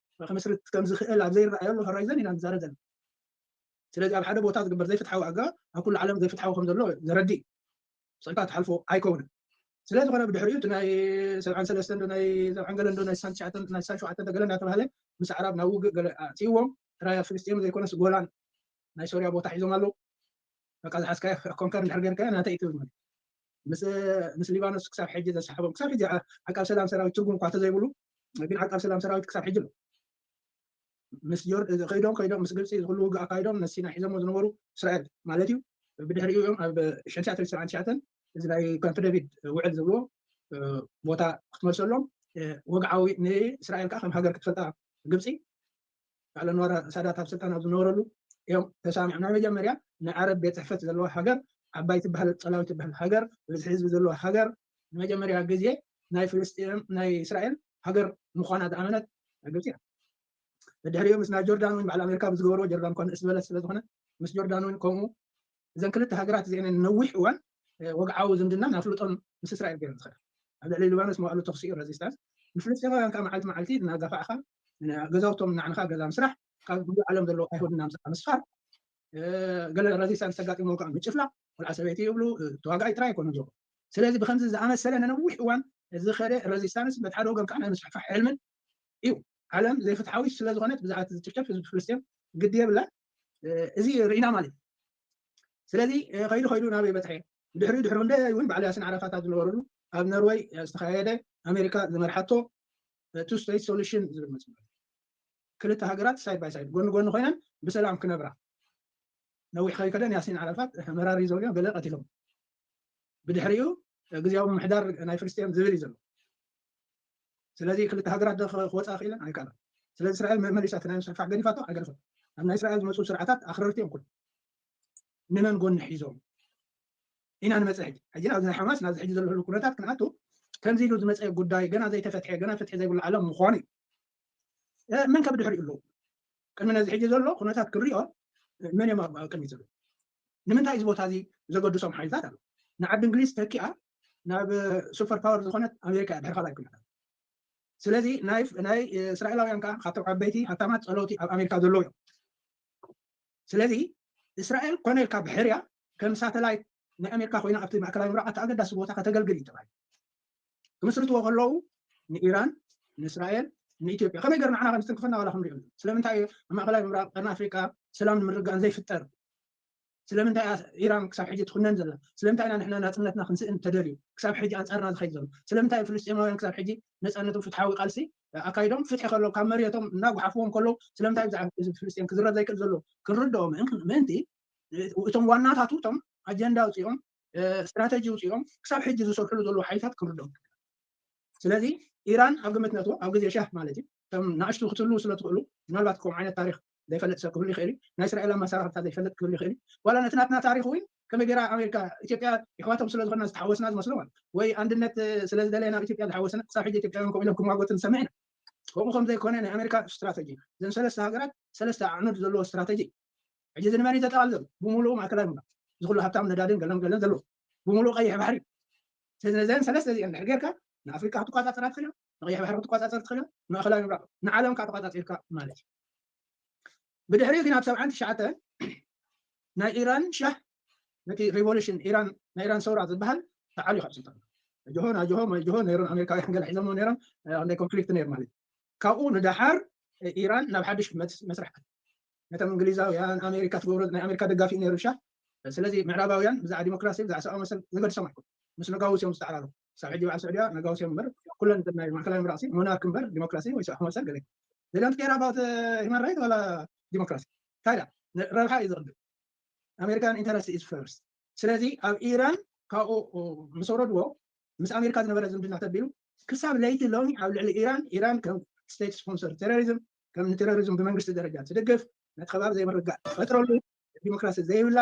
ክምስርት ከም ዝኽእል ኣብ ዘይረኣየሉ ሆራይዘን ኢና ንዛረብ ዘለና ስለዚ ኣብ ሓደ ቦታ ዝግበር ዘይፍትሓዊ ኣገባብ ኣብ ኩሉ ዓለም ዘይፍትሓዊ ከም ዘሎ ዘረድእ እዩ ስቕልካ ትሓልፎ ኣይከውንን ስለ ዝኾነ ብድሕሪኡ እቲ ናይ ሰብዓን ሰለስተን ናይ ሰብዓን ገለን ናይ ስሳን ትሽዓተን ናይ ስሳን ሸውዓተን ገለ እናተባህለ ምስ ኣዕራብ ናብ ውግእ ገለ ኣእትይዎም ጥራይ ኣብ ፍልስጤም ዘይኮነስ ጎላን ናይ ሶርያ ቦታ ሒዞም ኣለዉ በቃ ዝሓዝካዮ ኮንከር እንድሕር ገይርካዮ ናተይ እዩ ትብል ማለት ምስ ምስ ሊባኖስ ክሳብ ሕጂ ዘሰሓቦም ክሳብ ሕጂ ዓቃብ ሰላም ሰራዊት ትርጉም እኳ ተዘይብሉ ግን ዓቃብ ሰላም ሰራዊት ክሳብ ሕጂ ኣሎ ምስ ጆርድ ከይዶም ከይዶም ምስ ግብፂ ዝኩሉ ውግእ ኣካይዶም ነሲና ሒዞሞ ዝነበሩ እስራኤል ማለት እዩ ብድሕሪኡ እዮም ኣብ ሽሕን ትሽዓተ ሚእትን ሰብዓን ትሽዓተን እዚ ናይ ካምፕ ደቪድ ውዕል ዝብልዎ ቦታ ክትመልሰሎም ወግዓዊ ንእስራኤል ከዓ ከም ሃገር ክትፈልጣ ግብፂ ባዕለ ኣንዋር ሳዳት ኣብ ስልጣን ኣብ ዝነበረሉ እዮም ተሳሚዖም። ናይ መጀመርያ ናይ ዓረብ ቤት ፅሕፈት ዘለዋ ሃገር ዓባይ ትበሃል ፀላዊ ትበሃል ሃገር ብዝሒ ህዝቢ ዘለዋ ሃገር ንመጀመርያ ግዜ ናይ ፍልስጢን ናይ እስራኤል ሃገር ምዃና ዝኣመነት ግብፂ እያ። ብድሕሪኡ ምስ ናይ ጆርዳን እውን በዓል ኣሜሪካ ብዝገበርዎ ጆርዳን ኮ ንእስ ዝበለት ስለዝኾነ ምስ ጆርዳን እውን ከምኡ እዘን ክልተ ሃገራት እዚአን ነዊሕ እዋን ወግዓዊ ዝምድና ናፍልጦን ምስ እስራኤል ገይረን ዝኸዳ ኣብ ልዕሊ ሊባኖስ መዋእሉ ተኽሲ እዩ ረዚስታንስ ንፍልስጤማውያን ከዓ መዓልቲ መዓልቲ እናጋፋዕካ ገዛውቶም እናዕንኻ ገዛ ምስራሕ ካብ ሙሉእ ዓለም ዘለዉ ኣይሁድ እናምፅኻ ምስፋር ገለ ረዚስታንስ ተጋጢሞ ከዓ ምጭፍላቕ ቆልዓ ሰበይቲ ይብሉ ተዋጋኣይ ጥራይ ኣይኮኑን ዝብሉ ስለዚ ብከምዚ ዝኣመሰለ ነነዊሕ እዋን ዝኸደ ረዚስታንስ በቲ ሓደ ወገን ከዓ ናይ ምስፍሕፋሕ ሕልምን እዩ ዓለም ዘይፍትሓዊት ስለዝኾነት ብዛዕባ ዝጭፍጨፍ ህዝቢ ፍልስጤም ግዲ የብላን እዚ ርኢና ማለት እዩ ስለዚ ከይዱ ከይዱ ናበይ በፅሐ ድሕሪ ድሕሪ እንደ እውን በዓል ያሲን ዓረፋት ኣብ ዝነበረሉ ኣብ ነርወይ ዝተኻየደ ኣሜሪካ ዝመርሓቶ two state solution ዝብል መፅእ ክልተ ሃገራት side by side ጎኒ ጎኒ ኮይነን ብሰላም ክነብራ ነዊሕ ከይከደን ያሲን ዓረፋት መራር እዩ ዘብልዮ ገለ ቀቲሎም ብድሕሪኡ ግዜያዊ ምሕዳር ናይ ፍልስጤም ዝብል እዩ ዘሎ ስለዚ ክልተ ሃገራት ክወፃ ክኢለን ኣይከኣለን ስለዚ እስራኤል መመሊሳ እቲ ናይ ምስፍሕፋሕ ገዲፋቶ ኣይገደፈቶ ኣብ ናይ እስራኤል ዝመፁ ስርዓታት ኣኽረርቲ እዮም ኩሉ ንመን ጎኒ ሒዞም ኢና ንመፅእ ሕጂ ሕጂ ኣብዚ ናይ ሓማስ ናብዚ ሕጂ ዘለሉ ኩነታት ክንኣቱ ከምዚ ኢሉ ዝመፀ ጉዳይ ገና ዘይተፈትሐ ገና ፍትሒ ዘይብሉ ዓለም ምዃኑ እዩ መን ከብድሕሪኡ ኣለዉ ቅድሚ ነዚ ሕጂ ዘሎ ኩነታት ክሪኦ መን እዮም ኣብ ቅድሚት ዘለዉ ንምንታይ እዚ ቦታ እዚ ዘገድሶም ሓይልታት ኣሎ ንዓዲ እንግሊዝ ተኪኣ ናብ super power ዝኾነት ኣሜሪካ እያ ድሕሪ ካልኣይ ኩነታት ስለዚ ናይ እስራኤላውያን ከዓ ካብቶም ዓበይቲ ሃብታማት ፀለውቲ ኣብ ኣሜሪካ ዘለዉ እዮም ስለዚ እስራኤል ኮነ ኢልካ ብሕርያ ከም ሳተላይት ናይ ኣሜሪካ ኮይና ኣብቲ ማእከላዊ ምብራቕ ኣቲ ኣገዳሲ ቦታ ከተገልግል እዩ ተባሂሉ ክምስርትዎ ከለዉ ንኢራን ንእስራኤል ንኢትዮጵያ ከመይ ገርና ዓና ከም ዝትንክፈና ዋላ ክንሪኦ ኣለና ስለምንታይ እዩ ኣብ ማእከላዊ ምብራቕ ቀርኒ ኣፍሪቃ ሰላም ንምርግጋእን ዘይፍጠር ስለምንታይ እያ ኢራን ክሳብ ሕጂ ትኹነን ዘላ ስለምንታይ ኢና ንሕና ናፅነትና ክንስእን ተደልዩ ክሳብ ሕጂ ኣንፃርና ዝኸይድ ዘሎ ስለምንታይ ፍልስጤማውያን ክሳብ ሕጂ ነፃነቶም ፍትሓዊ ቃልሲ ኣካይዶም ፍትሒ ከሎ ካብ መሬቶም እናጓሓፍዎም ከለዉ ስለምንታይ ብዛዕባ ህዝቢ ፍልስጤም ክዝረብ ዘይክእል ዘሎ ክንርድኦ ምእንቲ እቶም ዋናታቱ እቶም ኣጀንዳ ኣውፅኦም ስትራተጂ ውፅኦም ክሳብ ሕጂ ዝሰርሕሉ ዘለዉ ሓይልታት ክንርድኦም ስለዚ ኢራን ኣብ ግምት ነትዎ ኣብ ግዜ ሻህ ማለት እዩ ከም ናእሽቱ ክትህልው ስለ ትኽእሉ ምናልባት ከምኡ ዓይነት ታሪክ ዘይፈልጥ ሰብ ክህሉ ይኽእል እዩ ናይ እስራኤል ኣመሰራርታ ዘይፈልጥ ክህሉ ይኽእል እዩ ዋላ ነቲ ናትና ታሪክ እውን ከመይ ገይራ ኣሜሪካ ኢትዮጵያ ይሕዋቶም ስለ ዝኾንና ዝተሓወስና ዝመስሎ ማለት ወይ ኣንድነት ስለ ዝደለየ ናብ ኢትዮጵያ ዝሓወስና ክሳብ ሕጂ ኢትዮጵያውያን ከምኡ ኢሎም ክማጎቱ ንሰምዕ ኢና ከምኡ ከም ዘይኮነ ናይ ኣሜሪካ ስትራተጂ እዘን ሰለስተ ሃገራት ሰለስተ ኣዕኑድ ዘለዎ ስትራተጂ ሕጂ እዚ ንመን እዩ ዘጠቓልል ዘሎ ብምሉኡ ማእከላይ ምብራቕ እዚ ኩሉ ሃብታም ነዳድን ገለን ገለን ዘለዎ ብምሉኡ ቀይሕ ባሕሪ ነዘን ሰለስተ እዚአን ድሕር ጌርካ ንኣፍሪካ ክትቆፃፀራ ትኽእል ንቀይሕ ባሕሪ ክትቆፃፀር ትኽእል ማእከላይ ምብራቕ ንዓለም ከዓ ተቆፃፂርካ ማለት እዩ ብድሕሪኡ ግን ኣብ ሰብዓን ትሽዓተን ናይ ኢራን ሻህ ነቲ ሪቮሉሽን ኢራን ናይ ኢራን ሰውራ ዝበሃል ተዓልዩ ካብ ስልጣን ጆሆ ናጆሆ ጆሆ ነይሮም ኣሜሪካውያን ገለ ሒዞሞ ነይሮም ናይ ኮንፍሊክት ነይሩ ማለት ካብኡ ንደሓር ኢራን ናብ ሓድሽ መስርሕ ነቶም እንግሊዛውያን ኣሜሪካ ትገብሮ ናይ ኣሜሪካ ደጋፊ ነይሩ ሻ ስለዚ ምዕራባውያን ብዛዕባ ዲሞክራሲ ብዛዕባ ሰብኣዊ መሰል ዝገድሶም ኣይኮኑ ምስ ነጋውስ እዮም ዝተዓራረቡ ክሳብ ሕጂ በዓል ስዑድያ ነጋውስ እዮም እምበር ኩለን ናይ ማእከላዊ ምብራቕሲ ሞናርክ እምበር ዲሞክራሲ ወይ ሰብኣዊ መሰል ገለ they don't care about human right ወላ ዲሞክራሲ እንታይ ረብሓ እዩ ዝቕድም American interest is first ስለዚ ኣብ ኢራን ካብኡ ምስ ወረድዎ ምስ ኣሜሪካ ዝነበረ ዝምድና ተቢሉ ክሳብ ለይቲ ሎሚ ኣብ ልዕሊ ኢራን ኢራን ከም state sponsor terrorism ከም ንቴሮሪዝም ብመንግስቲ ደረጃ ትድግፍ ነቲ ከባቢ ዘይምርጋእ ትፈጥረሉ ዲሞክራሲ ዘይብላ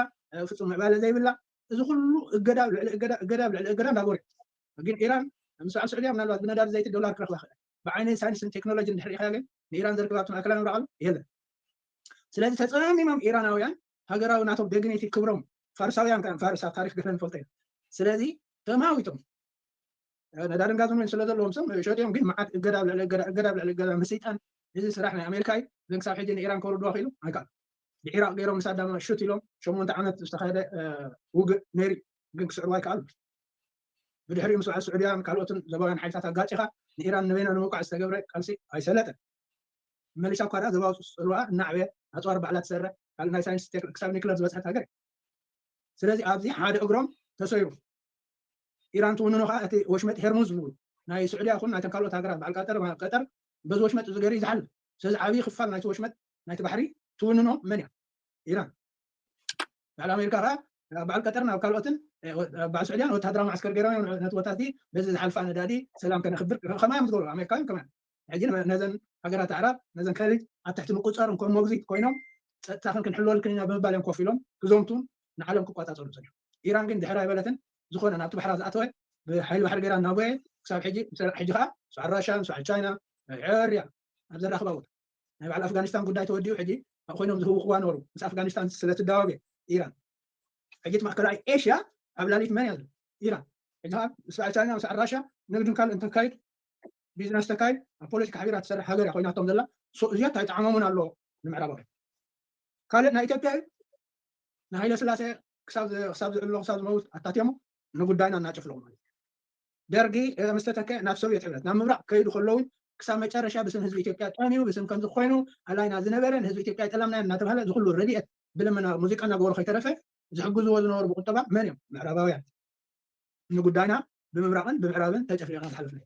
ፍፁም ምዕባለ ዘይብላ እዚ ኩሉ እገዳ ልዕሊ እገዳ እገዳ ልዕሊ እገዳ እንዳጎረ ግን ኢራን ምስ በዓል ስዑድያ ምናልባት ብነዳዲ ዘይቲ ዶላር ክረኽባ ክእል ብዓይነ ሳይንስን ቴክኖሎጂ እንድሕር ኢኻ ግን ንኢራን ዘርክባቱ ማእከላዊ ምብራቕ የለን ስለዚ ተፀሚሞም ኢራናውያን ሃገራዊ ናቶም ደግኒቲ ክብሮም ፋርሳውያን ከ ፋርስ ኣብ ታሪክ ገለ ንፈልጦ ኢና ስለዚ ተማዊቶም ነዳድን ጋዝን ስለ ዘለዎም ሰብ ሸጢኦም ግን መዓት እገዳ ልዕሊ እገዳ እገዳ ልዕሊ እገዳ ምስይጣን እዚ ስራሕ ናይ ኣሜሪካ እዩ ግን ክሳብ ሕጂ ንኢራን ከውርድዋ ክኢሉ ኣይከኣሉ ብዒራቅ ገይሮም ንሳዳም ሹት ኢሎም ሸሞንተ ዓመት ዝተኻየደ ውግእ ነይሩ ግን ክስዕርዋ ኣይከኣሉ ብድሕሪኡ ምስ በዓል ስዑድያን ካልኦትን ዞባውያን ሓይልታት ኣጋጢኻ ንኢራን ንበይና ንምውቃዕ ዝተገብረ ቃልሲ ኣይሰለጠን መሊሳ እኳ ደኣ ዞባዊ ፅልዋ እናዕበየ ኣፅዋር ባዕላ ትሰርሕ ካልእ ናይ ሳይንስ ክሳብ ኒክለር ዝበፅሐት ሃገር ስለዚ ኣብዚ ሓደ እግሮም ተሰይሩ ኢራን ትውንኖ ከዓ እቲ ወሽመጥ ሄርሙዝ ዝብሉ ናይ ስዑድያ ይኹን ናይተን ካልኦት ሃገራት በዓል ቀጠር ቀጠር በዚ ወሽመጥ እዚ ገይሩ ይዝሓል ስለዚ ዓብዪ ክፋል ናይቲ ወሽመጥ ናይቲ ባሕሪ ትውንኖ መን እያ ኢራን በዓል ኣሜሪካ ከዓ በዓል ቀጠር ናብ ካልኦትን በዓል ስዑድያን ወታደራዊ ማዕስከር ገይሮም እዮም ነቲ ቦታ እዚ በዚ ዝሓልፋ ነዳዲ ሰላም ከነኽብር ከማዮም ዝገብሩ ኣሜሪካውያን ከማዮም። ሕጂ ነዘን ሃገራት ኣዕራብ ነዘን ከሊጅ ኣብ ትሕቲ ምቁፃር እንኮም ሞግዚት ኮይኖም ጸጥታኽን ክንሕልወልክን ኢና ብምባል እዮም ኮፍ ኢሎም ክዘምቱን ንዓለም ክቆጻጸሩ ጸኒሖም። ኢራን ግን ድሕር ኣይበለትን። ዝኾነ ናብቲ ባሕራ ዝኣተወ ብሓይሊ ባሕሪ ገይራ እናጎየ ክሳብ ሕጂ ሕጂ ከዓ ስዑድ ራሻ ስዑድ ቻይና ዕርያ ኣብ ዘራኽባ ቦታ ናይ በዓል ኣፍጋኒስታን ጉዳይ ተወዲኡ ሕጂ ኣብ ኮይኖም ዝህውኽዋ ነበሩ ምስ ኣፍጋኒስታን ስለትዳወገ ኢራን ሕጂ እቲ ማእከላዊ ኤሽያ ኣብ ላሊት መን እያ ኢራን ሕጂ ከዓ ምስ በዓል ቻይና ምስ ራሻ ንግድን ካልእ እንተካይድ ቢዝነስ ተካይድ ኣብ ፖለቲካ ሓቢራ ትሰርሕ ሃገር እያ ኮይናቶም ዘላ። እዚኣት ኣይጠዓሞምን ኣሎ ንምዕራባውያን። ካልእ ናይ ኢትዮጵያ እዩ ንሃይለ ስላሴ ክሳብ ዝዕሎ ክሳብ ዝመውት ኣታትየሞ ንጉዳይና እናጨፍለቑ ማለት ደርጊ ምስ ተተከ ናብ ሶቪየት ሕብረት ናብ ምብራቕ ከይዱ ከለውን ክሳብ መጨረሻ ብስም ህዝቢ ኢትዮጵያ ጠምዩ ብስም ከምዚ ኮይኑ ኣላይና ዝነበረ ንህዝቢ ኢትዮጵያ ጠላምና እናተባሃለ ዝኩሉ ረድኤት ብልምና ሙዚቃ እናገበሩ ከይተረፈ ዝሕግዝዎ ዝነበሩ ብቁጠባ መን እዮም? ምዕራባውያን። ንጉዳይና ብምብራቕን ብምዕራብን ተጨፍሊቕና ዝሓለፍና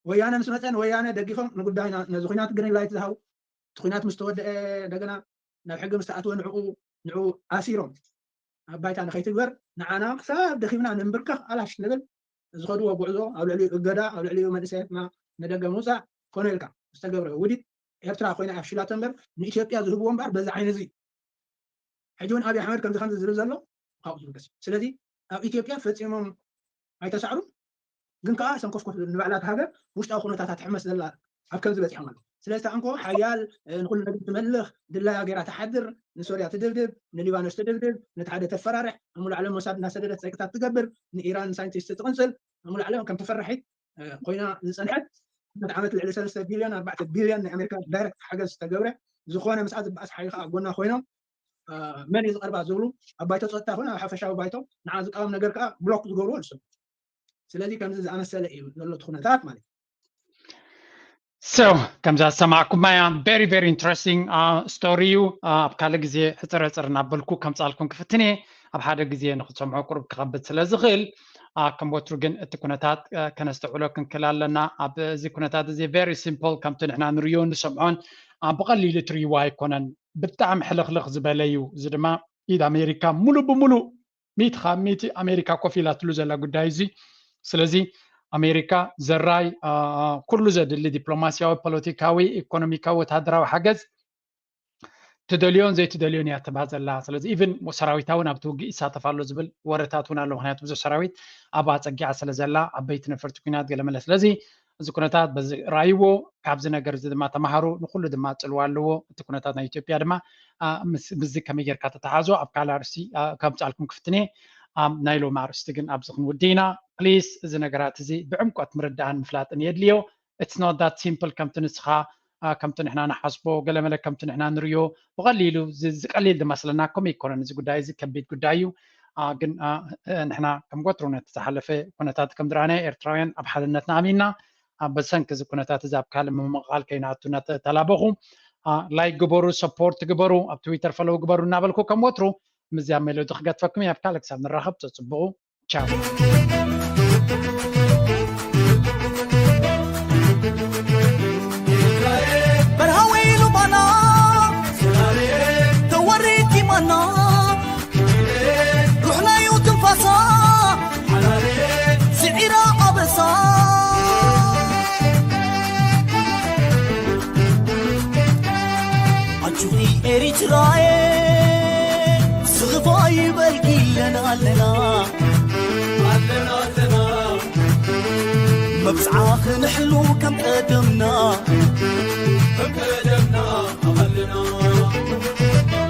ወያነ ምስ መፀ ንወያነ ደጊፎም ንጉዳይና ነዚ ኩናት ግሪን ላይት ዝሃቡ እቲ ኩናት ምስ ተወደአ እንደገና ናብ ሕጊ ምስ ተኣትወ ንዕኡ ንዕኡ ኣሲሮም ኣብ ባይታ ንኸይትግበር ንዓና ክሳብ ደኺምና ንንብርከኽ ኣላሽ ንብል ዝኸድዎ ጉዕዞ ኣብ ልዕሊኡ እገዳ ኣብ ልዕሊኡ መንእሰያትና ንደገ ምውፃእ ኮነ ኢልካ ዝተገብረ ውዲት ኤርትራ ኮይና እያ ፍሽላቶ እምበር ንኢትዮጵያ ዝህብዎ እምበር በዚ ዓይኒ እዚ ሕጂ እውን ኣብይ ኣሕመድ ከምዚ ከምዚ ዝብል ዘሎ ካብኡ ዝብገስ ስለዚ ኣብ ኢትዮጵያ ፈፂሞም ኣይተሳዕሩን ግን ከዓ ሰንኮፍኮፍ ንባዕላት ሃገር ውሽጣዊ ኩነታታት ትሕመስ ዘላ ኣብ ከምዚ በፂሖም ኣሎ ስለዚ ተኣንኮ ሓያል ንኩሉ ነገር ትመልኽ ድላያ ገይራ ትሓድር ንሶርያ ትድብድብ ንሊባኖስ ትድብድብ ነቲ ሓደ ተፈራርሕ ኣብ ሙሉእ ዓለም ሞሳድ እናሰደደት ፀቅታት ትገብር ንኢራን ሳይንቲስት ትቅንፅል ኣብ ሙሉእ ዓለም ከም ተፈራሒት ኮይና ዝፀንሐት ዓመት ልዕሊ ሰለስተ ቢልዮን ኣርባዕተ ቢልዮን ናይ ኣሜሪካ ዳይረክት ሓገዝ ዝተገብረ ዝኾነ ምስኣ ዝበኣስ ሓይሊ ከዓ ጎና ኮይኖም መን እዩ ዝቐርባ ዝብሉ ኣብ ባይቶ ፀጥታ ይኹን ኣብ ሓፈሻዊ ባይቶ ንዓ ዝቃወም ነገር ከዓ ብሎክ ዝገብርዎ ንሱ ስለዚ ከምዚ ዝኣመሰለ እዩ ዘሎ እቲ ኩነታት ማለት እዩ So ከምዛ ዝሰማዕኩማ እያ very very interesting story እዩ ኣብ ካልእ ግዜ ሕፅር ሕፅር እናበልኩ ከምፃልኩም ክፍትን እየ ኣብ ሓደ ግዜ ንክትሰምዖ ቁሩብ ክኸብድ ስለ ዝኽእል ከም ወትሩ ግን እቲ ኩነታት ከነስተውዕሎ ክንክእል ኣለና ኣብዚ ኩነታት እዚ very simple ከምቲ ንሕና ንርእዮ ንሰምዖን ብቐሊሉ ትርእይዎ ኣይኮነን ብጣዕሚ ሕልኽልኽ ዝበለ እዩ እዚ ድማ ኢድ ኣሜሪካ ሙሉእ ብሙሉእ ሚእቲ ካብ ሚእቲ ኣሜሪካ ኮፍ ኢላትሉ ዘላ ጉዳይ እዚ ስለዚ ኣሜሪካ ዘራይ ኩሉ ዘድሊ ዲፕሎማሲያዊ ፖለቲካዊ ኢኮኖሚካዊ ወታደራዊ ሓገዝ ትደልዮን ዘይትደልዮን እያ ትባ ዘላ ስለዚ ኢቭን ሰራዊታ እውን ኣብቲ ውግእ ይሳተፍ ኣሎ ዝብል ወረታት እውን ኣሎ ምክንያቱ ብዙሕ ሰራዊት ኣብ ኣፀጊዓ ስለ ዘላ ዓበይቲ ነፈርቲ ኩናት ገለመለ ስለዚ እዚ ኩነታት በዚ ራእይዎ ካብዚ ነገር እዚ ድማ ተማሃሩ ንኩሉ ድማ ፅልዋ ኣለዎ እቲ ኩነታት ናይ ኢትዮጵያ ድማ ምስዚ ከመይ ጌርካ ተተሓዞ ኣብ ካልእ ኣርእስቲ ከምፃልኩም ክፍትን እየ ናይ ሎሚ ኣርእስቲ ግን ኣብዚ ክንውዲ ኢና ፕሊስ እዚ ነገራት እዚ ብዕምቆት ምርዳእን ምፍላጥን የድልዮ it's not that simple ከምቲ ንስኻ ከምቲ ንሕና ንሓስቦ ገለመለ ከምቲ ንሕና ንርዮ ብቐሊሉ ዝቀሊል ዝመስለና ከምኡ ይኮነን እዚ ጉዳይ እዚ ከቢድ ጉዳይ እዩ ግን ንሕና ከም ወትሩ ነቲ ዝሓለፈ ኩነታት ከም ዝረኣናዮ ኤርትራውያን ኣብ ሓድነትና ኣሚንና በሰንኪ እዚ ኩነታት እዚ ኣብ ካልእ ምምቕቓል ከይንኣቱ እናተላበኹ ላይክ ግበሩ ሰፖርት ግበሩ ኣብ ትዊተር ፈለው ግበሩ እናበልኩ ከም ወትሩ ምዝያ ሜሎዲ ክገድፈኩም እየ ኣብ ካልእ ክሳብ ንራኸብ ተፅብቑ ቻው በርሃ ወይሉ ባና ተወሪድ ዲማና ሩሕናዩ ትንፋሳ ስዒራ ኣበሳ ኣጁኺ ኤሪትራየ ስኽፋ ይበልኪ ኣለና ኣለና ኣለና ኣለና መብጽዓ ክንሕሉ ከም ቀደምና